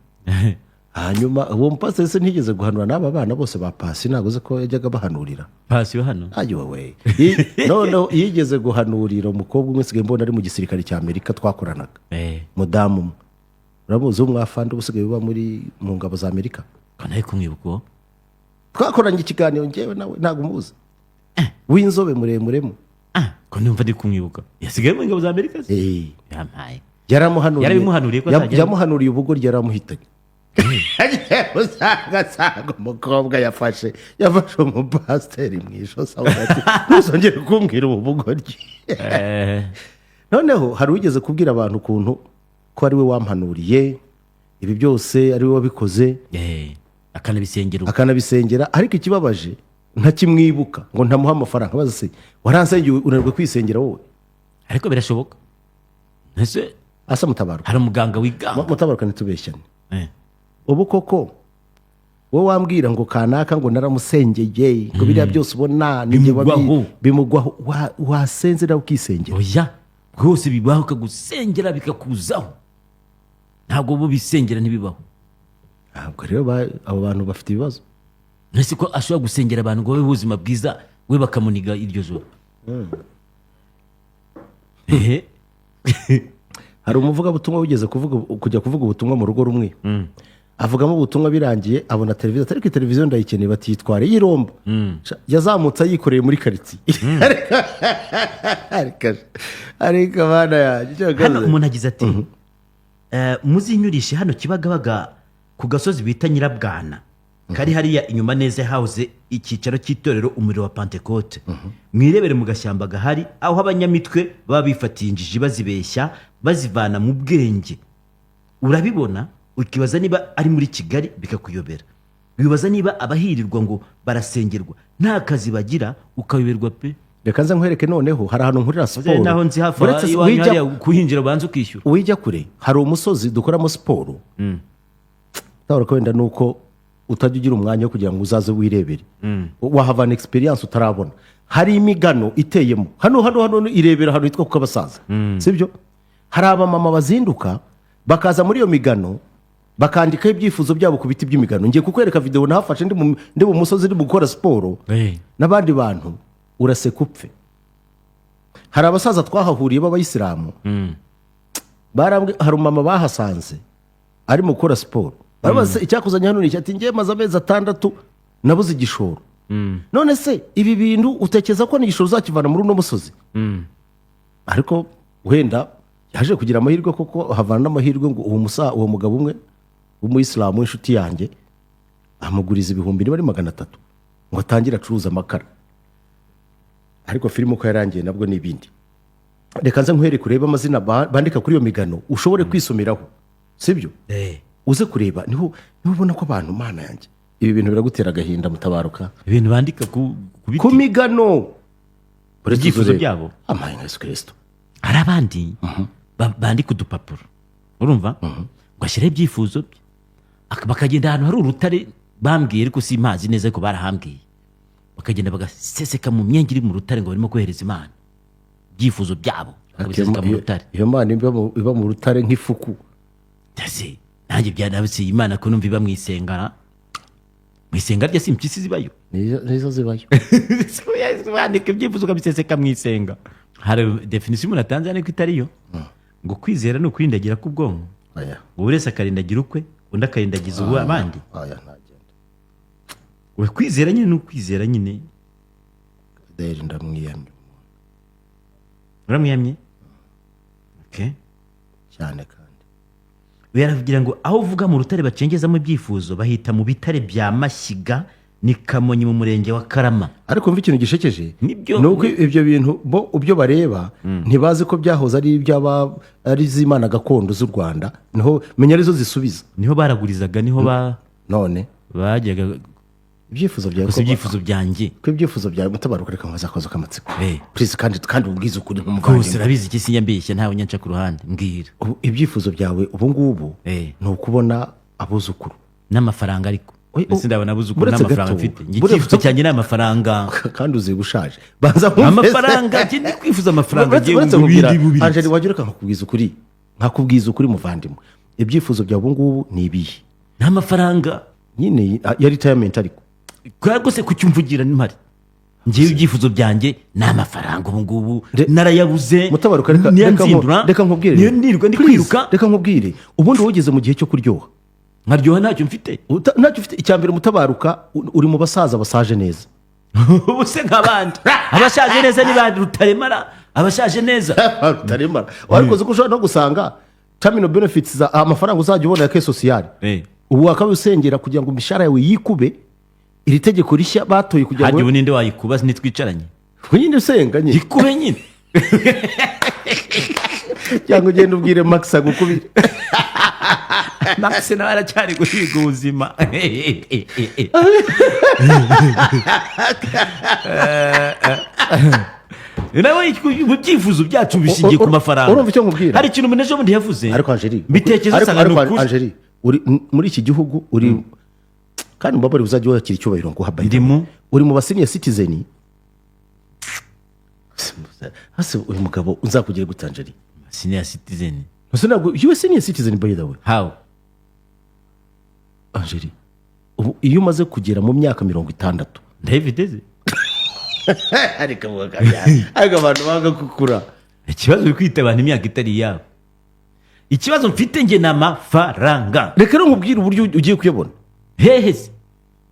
Hanyuma uwo mupasiteri se ntigeze guhanura n'aba bana bose ba Pasi? Ntabwo uzi ko yajyaga bahanurira? Pasi yo hano? Ayiwe we. Noneho yigeze guhanurira umukobwa umwe nsigaye mbona ari mu gisirikare cya Amerika twakoranaga. Mudamu umwe uramuzi w'umwafandi uba usigaye uba mu ngabo za Amerika. Ko nawe kumwibuka uwo? Twakoranye ikiganiro njyewe nawe. Ntabwo umuzi, w'inzobe muremuremo? Ah, ko numva ndi kumwibuka, yasigaye mu ngabo za Amerika se? Eh. Yampaye. Yaramuhanuriye. Yarabimuhanuriye ko azajya- Yamuhanuriye ubugoryi, yaramuhitanye. Usanga asanga umukobwa yafashe umupasiteri mu ijosi, avuga ati: "Ntuzongere kumbwira ubu bugoryi." Noneho hari uwigeze kubwira abantu ukuntu ko ari we wampanuriye ibi byose, ari we wabikoze. Akanabisengera ubwo. Akanabisengera, ariko ikibabaje ntakimwibuka ngo ntamuhe amafaranga. Baza se waransengeye, unanirwa kwisengera wowe? Ariko birashoboka ese? Asa Mutabaruka. Hari umuganga wiganga. Mutabaruka, ntitubeshyane. Ubu koko wowe wambwira ngo kanaka ngo naramusengeye, ngo biriya byose ubona ni njye Bimugwaho. Bimugwaho. Wasenze nawe ukisengera. Oya, rwose bibaho, ukagusengera bikakuzaho. Ntabwo bo bisengera, ntibibaho. Ntabwo rero abo bantu bafite ibibazo. Ese ko ashobora gusengera abantu ngo babe ubuzima bwiza, we bakamuniga iryo joro? Ehe. Hari umuvugabutumwa wigeze kujya kuvuga ubutumwa mu rugo rumwe, avugamo ubutumwa, birangiye abona televiziyo, ariko televiziyo ndayikeneye, batiyitware y'iromba. Yazamutse ayikoreye muri karitsiye. Ariko abana yanjye icyo Hano yakoze- umuntu agize ati: "Muzinyurishe hano Kibagabaga ku gasozi bita Nyirabwana, kari hariya inyuma neza hahoze icyicaro cy'itorero Umuriro wa Pantekote. Mwirebere mu gashyamba gahari, aho abanyamitwe baba bifatiye injiji bazibeshya, bazivana mu bwenge. Urabibona ukibaza niba ari muri Kigali, bikakuyobera. Wibaza niba abahirirwa ngo barasengerwa nta kazi bagira, ukayoberwa pe." Reka nze nkwereke. Noneho hari ahantu nkorera siporo. Naho nzi hafi Uretse iwanyu wijya hariya kuhinjira ubanza ukishyura. Wijya kure, hari umusozi dukoramo siporo. Utabona ko wenda ni uko utajya ugira umwanya wo kugira ngo uzaze wirebere, wahavana experience utarabona. Hari imigano iteyemo hano irebera ahantu hitwa ku Kabasaza, sibyo? Hari abamama bazinduka bakaza muri iyo migano, bakandikaho ibyifuzo byabo ku biti by'imigano. Ngiye kukwereka videwo nahafashe ndi mu musozi, ndi mu gukora siporo n'abandi bantu, uraseka upfe. Hari abasaza twahahuriye b'abayisilamu. Hari umumama bahasanze ari mu gukora siporo, barabaza: "Icyakuzanye hano ni iki?" Ati: "Ngiye maze amezi 6 nabuze igishoro." "None se ibi bintu utekereza ko ni igishoro uzakivana muri uno musozi?" Ariko wenda yaje kugira amahirwe, koko havana n'amahirwe, ngo uwo mugabo umwe w'umuyisilamu w'inshuti yanjye amuguriza ibihumbi niba ari 300 ngo atangire acuruze amakara. Ariko filime uko yarangiye nabwo ni ibindi. Reka nze nkwereke, urebe amazina bandika kuri iyo migano, ushobore kwisomeraho, sibyo? Uze kureba, niho ubona ko abantu, Mana yanjye, ibi bintu biragutera agahinda, Mutabaruka. Ibintu bandika ku biti? Ku migano. Uretse Ibyifuzo uzurebe. byabo. Amaye nka Yesu Kirisito. Hari abandi bandika udupapuro, urumva, ngo ashyireho ibyifuzo bye. Bakagenda ahantu hari urutare bambwiye, ariko simpazi neza, ariko barahambwiye, bakagenda bagaseseka mu myenge iri mu rutare ngo barimo kohereza Imana ibyifuzo byabo, bakabiseseka mu rutare. Iyo mana iba mu rutare nk'ifuku? Ese nanjye byanabitse Imana ko numva iba mu isenga? Mu isenga rya si impyisi zibayo? Nizo zibayo. Wandika ibyifuzo ukabiseseka mu isenga. Hari définition umuntu atanze ariko itariyo, ngo kwizera ni ukurindagira k'ubwonko, Aya. ngo buri wese akarindagira ukwe, undi akarindagiza ubu abandi. Aya ntagenda. We kwizera nyine ni ukwizera nyine. Deri ndamwiyamye. Uramwiyamye? Okay. Cyane kandi. We yaravugira ngo aho uvuga mu rutare bacengezamo ibyifuzo bahita mu bitare bya Mashyiga, ni Kamonyi mu murenge wa Karama. Ariko mva ikintu gishekeje. Nibyo. Ni uko ibyo bintu bo ibyo bareba ntibazi ko byahoze ari iby'aba ari iz'imana gakondo z'u Rwanda, niho menya arizo zisubiza. Niho baragurizaga, niho ba None bajyaga. Ibyifuzo byawe Gusa ibyifuzo byanjye. Ko ibyifuzo byawe, Mutabaruka, reka nkaza akabazo k'amatsiko. Please, kandi ubwize ukuri Rwose. nk'umuvandimwe. Urabizi iki, sinyambeshya, ntawe nyanca ku ruhande, mbwira. Ubu ibyifuzo byawe ubu ngubu ni ukubona abuzukuru? N'amafaranga ariko. Oye, Ndetse ndabona abuzukuru uretse n'amafaranga gato, mfite. Njye icyifuzo cyanjye ni amafaranga. Kandi uzi gushaje, banza wumve se. Amafaranga, njye ndi kwifuza amafaranga. Uretse Njye uretse mu nkubwira, bindi bubiri. Angeli, wajya ureka nkakubwiza ukuri, nkakubwiza ukuri muvandimwe. Ibyifuzo byawe ubu ngubu ni ibihe? Nta mafaranga. Nyine ya retirement, ariko Kubera rwose kucyumvugira mpari, ngewe ibyifuzo byanjye ni amafaranga ubu ngubu. Narayabuze. Mutabaruka, reka Niyo reka nzindura. Reka nkubwire. Niyo nirwa ndi Please, kwiruka. Reka nkubwire, ubundi wugeze mu gihe cyo kuryoha. Nkaryoha ntacyo mfite. Ntacyo ufite. Icya mbere, Mutabaruka, uri mu basaza basaje neza. Ubu se nk'abandi abashaje neza ni ba Rutaremara, abashaje neza? Rutaremara, ariko uzi ko ushobora no gusanga terminal benefits za amafaranga uzajya ubona ya caisse sociale, ubu wakaba usengera kugira ngo imishahara yawe yikube, iri tegeko rishya batoye kugira Hajya ngo ubu ninde wayikuba ntitwicaranye? Ubwo nyine usenga nyine. Yikube nyine. Cyangwa ugende ubwire Max agukubire. Max nawe aracyari guhiga ubuzima. Nawe mu byifuzo byacu bishingiye ku mafaranga. Urumva icyo nkubwira? Hari ikintu umuntu ejo bundi yavuze, Ariko Angeli, mbitekerezo, ariko usanga ni ariko ukuri. Angeli, uri muri iki gihugu, uri kandi mbabare, uzajya wakira icyubahiro nguha by the way. Ndimo. Uri mu ba senior citizen. Hase uyu mugabo nzakugira gute, Angeli? Senior citizen? Ese ntabwo you are senior citizen, by the way? How? Angeli, ubu iyo umaze kugera mu myaka 60. David ze. Ariko ariko abantu banga gukura. Ikibazo, uri kwita abantu imyaka itari iyabo. Ikibazo mfite njye ni amafaranga. Reka rero nkubwire uburyo ugiye kuyabona. Hehe se?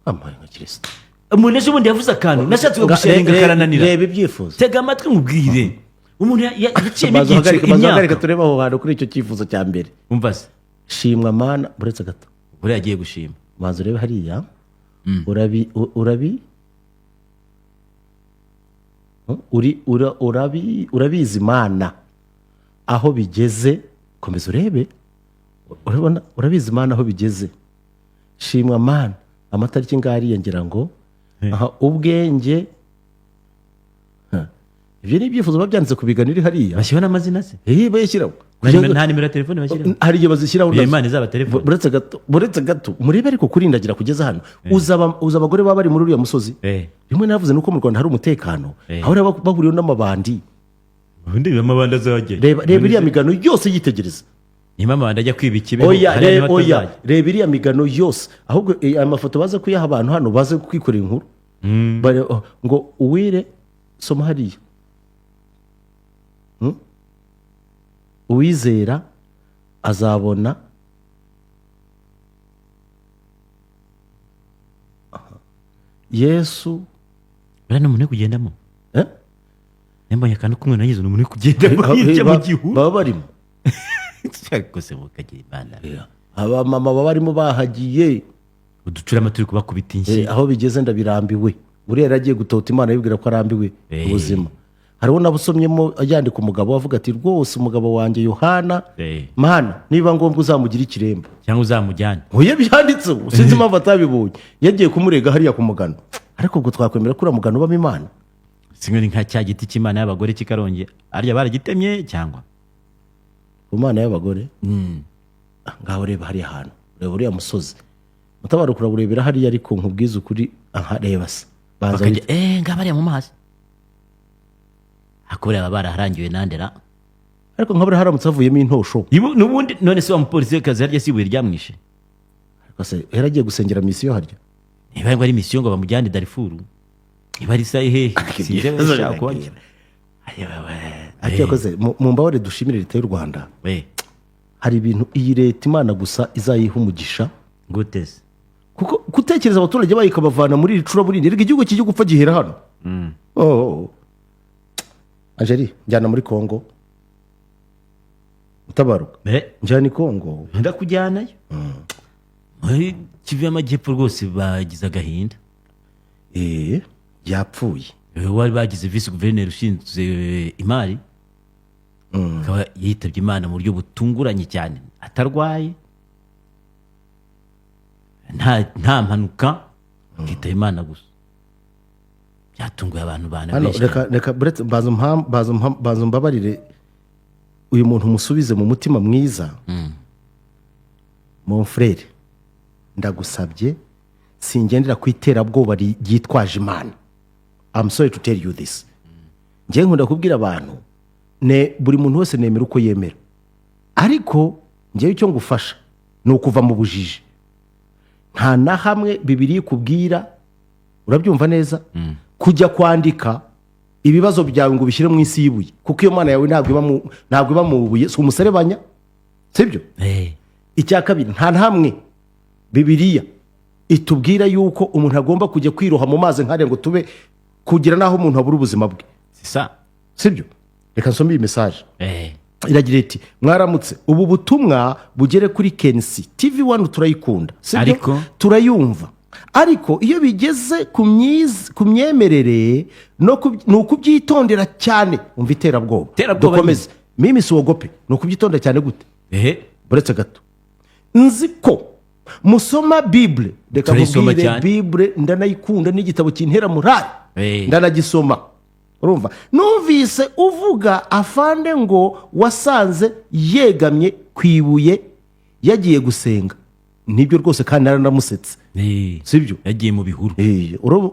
Amaye nka Kirisito! Umuntu ejo bundi yavuze akantu nashatse gusharinga karananira. Reba ibyifuzo. Tega amatwi nkubwire, umuntu yaciyemo Maze ibyiciro uhagarike, maze uhagarike. imyaka. Turebe aho hantu kuri icyo cyifuzo cya mbere. Umva se. Shimwa Mana, uretse gato. Buriya agiye gushima. Banza urebe hariya, urabi urabi uri urabi urabizi Mana aho bigeze. Komeza urebe, urabona urabizi Mana aho bigeze. Shimwa Mana, amatariki ngariya, ngira ngo aha ubwenge. Ha. Ibyo ni ibyifuzo biba byanditse ku bigano iri hariya. Bashyiraho n'amazina se? Eh, bayashyiraho. Nta nimero ya telefone bashyiraho? Hari igihe bazishyiraho Iyo nazo. Imana izaba telefone. Buretse gato, buretse gato, murebe. Ariko kurindagira kugeza hano, uza abagore baba bari muri uriya musozi. Rimwe navuze nuko mu Rwanda hari umutekano, aho rero bahuriyeho n'amabandi. Ubundi amabandi azajya Reba, reba iriya migano yose, yitegereza. Niba amabandi ajya kwiba ikibeho, Oya. hariya niho Oya. atazajya. Reba iriya migano yose. Ahubwo aya mafoto baze kuyaha abantu hano, baze kwikorera inkuru. Oh, ngo uwire, soma hariya. Uwizera azabona. Aha. Yesu. Buriya ni umuntu uri kugendamo. Eh? Nambonye akantu k'umwe nagize, ni umuntu uri kugendamo hirya mu gihuru. Baba barimo. Rwose mukagira Imana. Abamama baba barimo bahagiye. Uducurama turi kubakubita inshyi. Aho bigeze ndabirambiwe. Buriya yari agiye gutota Imana yibwira ko arambiwe ubuzima. Hariho n'abusomyemo yandika umugabo avuga ati: "Rwose umugabo wanjye Yohana, Mana, niba ngombwa uzamugira ikiremba." Cyangwa uzamujyane. Oya, byanditseho, sinzi impamvu atabibonye. Yagiye kumurega hariya ku mugano. Ariko ubwo twakwemera ko uriya mugano ubamo Imana? Simwe ni nka cya giti cy'Imana y'abagore cy'Ikarongi, arya baragitemye cyangwa? Ku Mana y'abagore. Ah, ngaho reba hariya hantu, reba uriya musozi, Mutabaro, kurawurebera hariya. Ariko nkubwize ukuri, aha reba se, banza. Bakajya ngaba ariya mu mazi hakorera, baba baraharangiwe nandera. Ariko nka buriya haramutse havuyemo intosho. N'ubundi none se wa mupolisi w'akazi harya si ibuye ryamwishe? Ariko se yaragiye gusengera misiyo harya? Niba ngo ari misiyo ngo bamujyane Darifuru, niba ari sayi hehe, sinzi aho yashaka kuhajya. Ariko yakoze mu mbabare, dushimire leta y'u Rwanda. Hari ibintu iyi leta, Imana gusa izayiha umugisha. Gute se? Kuko gutekereza abaturage bayo ikabavana muri iri curaburindi, reka igihugu kijya gupfa gihera hano. Oh. Angeli, njyana muri Kongo, Utabaruka. Njyana i Kongo. Ndakujyanayo muri Kivu y'Amajyepfo, rwose bagize agahinda. Yapfuye. Wari bagize visi guverineri ushinzwe imari, akaba yitabye Imana mu buryo butunguranye cyane, atarwaye, nta mpanuka, akitaba Imana gusa. Byatunguye abantu bana Hano benshi reka cyane. Reka buretse, banza umbabarire, uyu muntu musubize mu mutima mwiza. Mon frère, ndagusabye, singendera ku iterabwoba ryitwaje Imana. I'm sorry to tell you this. Njyewe nkunda kubwira abantu ne buri muntu wese nemera uko yemera, ariko njyewe icyo ngufasha ni ukuva mu bujiji. Nta na hamwe Bibiliya ikubwira, urabyumva neza, kujya kwandika ibibazo byawe ngo ubishyire mu isi y'ibuye, kuko iyo Mana yawe ntabwo iba mu buye, si umuserebanya, sibyo? Icya kabiri, nta na hamwe Bibiliya itubwira yuko umuntu agomba kujya kwiroha mu mazi nkariya ngo tube kugira n'aho umuntu abura ubuzima bwe. C'est ça. Sibyo? Reka nsome iyi message. Iragira iti: "Mwaramutse, ubu butumwa bugere kuri KNC TV One, turayikunda." Sibyo? Ariko? Turayumva, ariko iyo bigeze ku myemerere ni ukubyitondera cyane. Umva iterabwoba. Iterabwoba. Dukomeze. Mimi siogope. Ni ukubyitondera cyane gute? Ehe. Buretse gato, nzi ko musoma Bible, reka Turayisoma nkubwire. cyane. Bible ndanayikunda, n'igitabo kintera morale. Ndanagisoma. Urumva, numvise uvuga afande ngo wasanze yegamye ku ibuye yagiye gusenga. Nibyo rwose, kandi naranamusetse. Sibyo? Yagiye mu bihuru.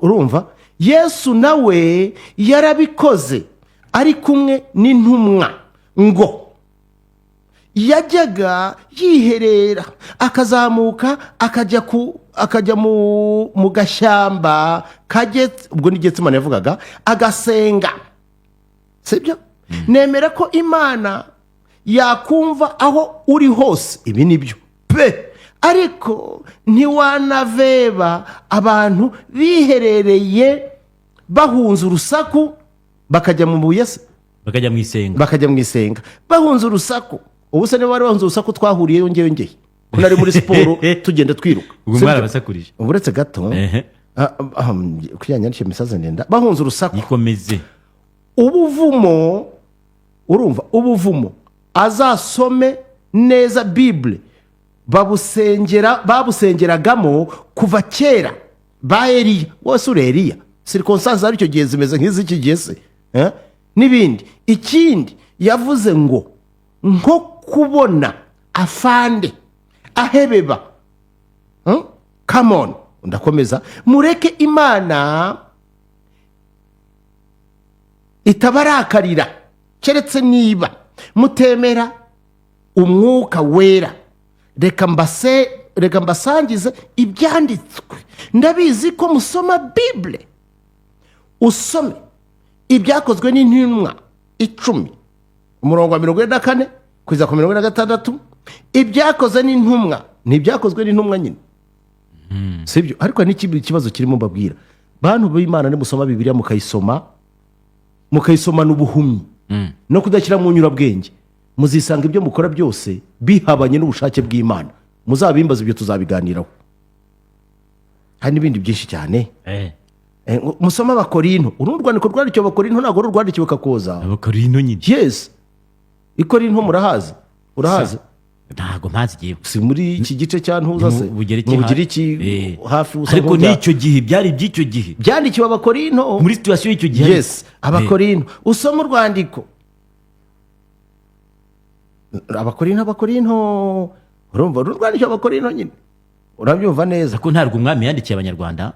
Urumva, Yesu nawe yarabikoze ari kumwe n'intumwa, ngo yajyaga yiherera, akazamuka akajya mu gashyamba kajye, ubwo ni Getsemani yavugaga, agasenga. Sibyo? Nemera ko Imana yakumva aho uri hose, ibi ni byo pe, ariko ntiwanaveba abantu biherereye bahunze urusaku bakajya mu buye se? Bakajya mu isenga. Bakajya mu isenga bahunze urusaku. Ubu se niba bari bahunze urusaku, twahuriyeyo ngewe ngeye ko nari muri siporo, tugenda twiruka. Ubwo Sibyo? mwarabasakurije. Uretse gato. Kugira nyandike message ndenda. Bahunze urusaku. Yikomeze. Ubuvumo, urumva, ubuvumo, azasome neza Bible, babusengera, babusengeragamo kuva kera ba Eliya. Wose uri Eliya, circonstances ari icyo gihe zimeze nk'iz'iki gihe se? Eh? N'ibindi. Ikindi yavuze ngo nko kubona afande ahebeba. Come on, ndakomeza. Mureke Imana itabarakarira, keretse niba mutemera Umwuka Wera. Reka mbasangize ibyanditswe. Ndabizi ko musoma Bible. Usome Ibyakozwe n'Intumwa 10, umurongo wa 44 kugeza ku 46. Ibyakozwe n'Intumwa ni Ibyakozwe n'Intumwa nyine, sibyo? Ariko hari n'ikindi kibazo kirimo mbabwira. Bantu b'Imana, nimusoma Bibiliya mukayisoma, mukayisomana ubuhumyi no kudashyira mu nyurabwenge, muzisanga ibyo mukora byose bihabanye n'ubushake bw'Imana. Muzabimbaza, ibyo tuzabiganiraho. Hari n'ibindi byinshi cyane. Musome Abakorinto. Uru ni urwandiko rwandikiwe Abakorinto, ntabwo ari urwandikiwe Kakoza. Abakorinto nyine. Yes, Ikorinto murahazi, urahazi? Ntabwo mpazi igihe. Si muri iki gice cya ntuza se? Mu Bugereki. Mu Bugiriki. Hafi usa Ariko n'icyo gihe byari iby'icyo gihe. Byandikiwe Abakorinto. Muri situation y'icyo gihe. Yes, Abakorinto, usoma urwandiko Abakorinto, Abakorinto, urumva, uru rwandikiwe Abakorinto nyine, urabyumva neza. Ko ntabwo umwami yandikiye Abanyarwanda.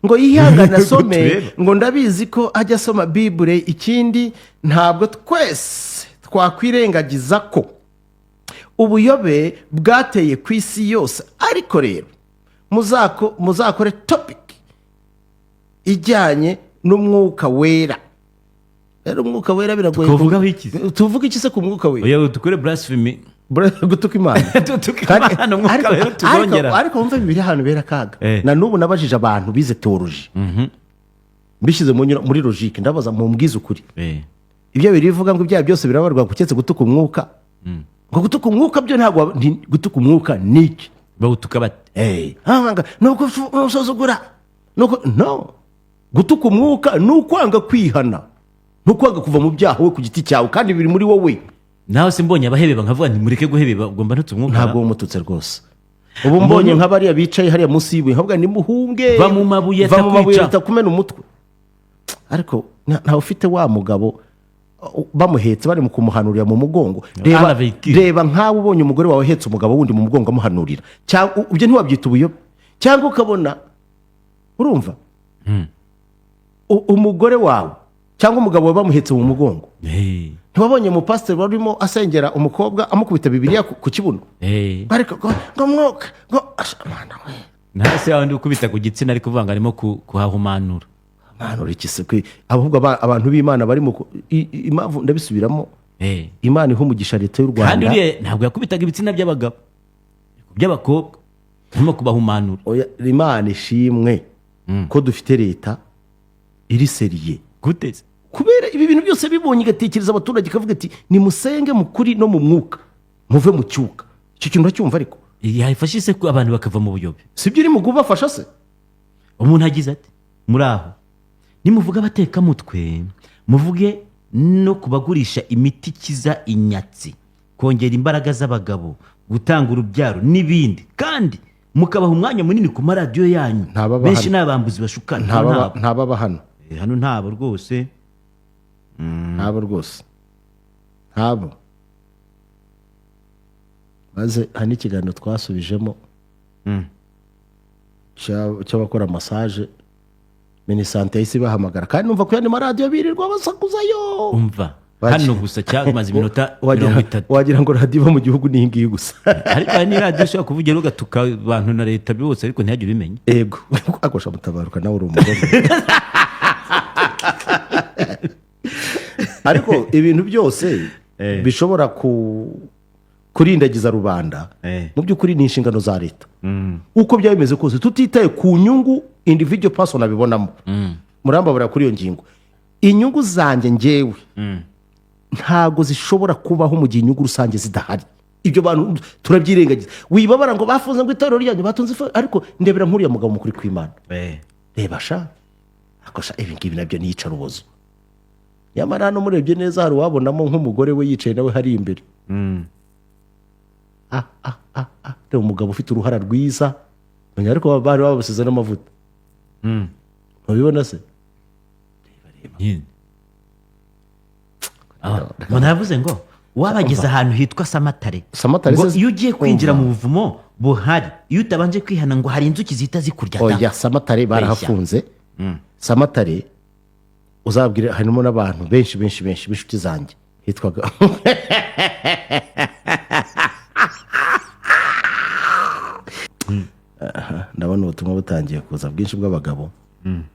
Ngo yihangane asome. Turebe. Ngo ndabizi ko ajya asoma Bible. Ikindi, ntabwo twese twakwirengagiza ko ubuyobe bwateye ku isi yose, ariko rero muzakore topic ijyanye n'Umwuka Wera. Rero Umwuka Wera biragoye. Tukavugaho iki se? Tuvuga iki se ku Mwuka Wera? Oya, dukore blasphemy. Gutuka Imana. Dutuka Imana, Umwuka Wera tuzongera. Ariko wumve, bibiri ahantu bera akaga. Na n'ubu nabajije abantu bize théologie, mbishyize muri logique, ndabaza: "Mumbwize ukuri, ibyo biri bivuga ngo ibyaha byose birabarwa keretse gutuka Umwuka, ngo gutuka Umwuka byo ntabwo gutuka Umwuka ni iki?" Bawutuka bate? Ni ukusuzugura, no gutuka Umwuka ni ukwanga kwihana, ni ukwanga kuva mu byaha we ku giti cyawe, kandi biri muri wowe. Nawe se mbonye abahebeba nkavuga nti mureke guhebeba, ugomba ntutse Umwuka? Ntabwo wumututse rwose. Ubu mbonye nka bariya bicaye hariya munsi y'ibuye nkavuga nimuhunge. Va mu mabuye. Va mu mabuye. Atakwica. Bitakumena umutwe. Ariko ntawe ufite wa mugabo bamuhetse, bari mu kumuhanurira mu mugongo. Reba, Ana véhicule. reba nkawe ubonye umugore wawe ahetse umugabo wundi mu mugongo amuhanurira, cyangwa ibyo ntiwabyita ubuyobe? Cyangwa ukabona, urumva, umugore wawe Cyangwa umugabo we bamuhetse mu mugongo. Ntiwabonye umupasiteri warimo asengera umukobwa, amukubita Bibiliya ku kibuno? Ariko ngo mwuka ngo asha, Mana we! Nawe se wundi ukubita ku gitsina, ari kuvuga ngo arimo kuhahumanura. Mana, uri iki se? Ahubwo abantu b'Imana bari mu impamvu ndabisubiramo. Imana iha umugisha leta y'u Kandi Rwanda. uriya ntabwo yakubitaga ibitsina by'abagabo, by'abakobwa, arimo kubahumanura. Oya, Imana ishimwe ko dufite leta iri sérieux. Gute se? Kubera ibi bintu byose bibonye, igatekereza abaturage, ikavuga ati: "Nimusenge mu kuri no mu mwuka, muve mu cyuka." Icyo kintu uracyumva ariko? Yafashe se ko abantu bakava mu buyobe? Si byo uri mu kubafasha se? Umuntu agize ati: "Muri aho nimuvuge abatekamutwe, muvuge no kubagurisha imiti ikiza inyatsi, kongera imbaraga z'abagabo, gutanga urubyaro n'ibindi, kandi mukabaha umwanya munini ku maradiyo yanyu." Ntababa Benshi hano. ni abambuzi bashukana. Ntababa. Ntabwo. Ntababa hano. Hano ntabo rwose. Ntabo rwose, ntabo. Maze hari n'ikiganiro twasubijemo cy'abakora massage. Minisante yahise ibahamagara, kandi numva ku yandi maradiyo birirwa basakuzayo. Umva, hano gusa cyamaze iminota 30. Wagira ngo radiyo iba mu gihugu ni iyi ngiyi gusa. Ariko hari n'iradiyo ushobora kuvugira ugatuka abantu na leta byose, ariko ntihagire ubimenya. Ego, akosha mutabaruka, nawe uri umugore. Ariko ibintu byose bishobora kurindagiza rubanda, mu by'ukuri ni inshingano za leta, uko byaba bimeze kose, tutitaye ku nyungu individual person abibonamo. Murambabarira kuri iyo ngingo. Inyungu zanjye ngewe ntabwo zishobora kubaho mu gihe inyungu rusange zidahari. Ibyo bantu turabyirengagiza. Wibabara ngo bafunze ngo itorero ryanyu, batunze ifu, ariko ndebera nk'uriya mugabo mukuru kw'Imana. Reba sha, ako sha, ibi ngibi nabyo ni iyicarubozo. Nyamara hano murebye neza, hari uwabonamo nk'umugore we yicaye nawe hari imbere. Ah ah ah ah, reba umugabo ufite uruhara rwiza. Menya ariko bari babasize n'amavuta. Ntubibona se? Nyine. Ah, umuntu yavuze ngo wabageze ahantu hitwa Samatare. Samatare ngo se- iyo ugiye kwinjira mu buvumo buhari, iyo utabanje kwihana, ngo hari inzuki zihita zikurya da. Oya, Samatare barahafunze. Samatare uzabwire, harimo n'abantu benshi benshi benshi b'inshuti zanjye hitwaga. Aha, ndabona ubutumwa butangiye kuza bwinshi bw'abagabo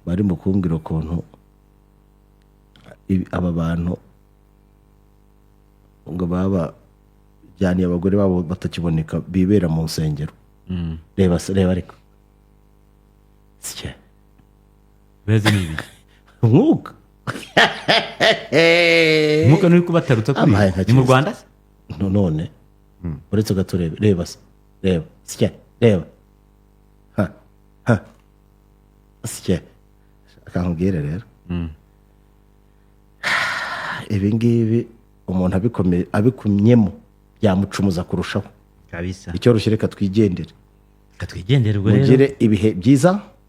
bari mu kumbwira ukuntu aba bantu ngo baba bajyaniye abagore babo batakiboneka, bibera mu nsengero. Reba se, reba ariko sike. Beze ni ibiki? Umwuka. Umwuka nturi kubatarutsa kuri Amaye nka ni mu Kristo. Rwanda se? None uretse gato, reba, reba se, reba sike, reba, ha ha, sike. Akankubwire rero, ibi ngibi umuntu abikumyemo byamucumuza kurushaho. Kabisa. Icyoroshye, reka twigendere. Reka twigendere ubwo rero. Mugire ibihe byiza.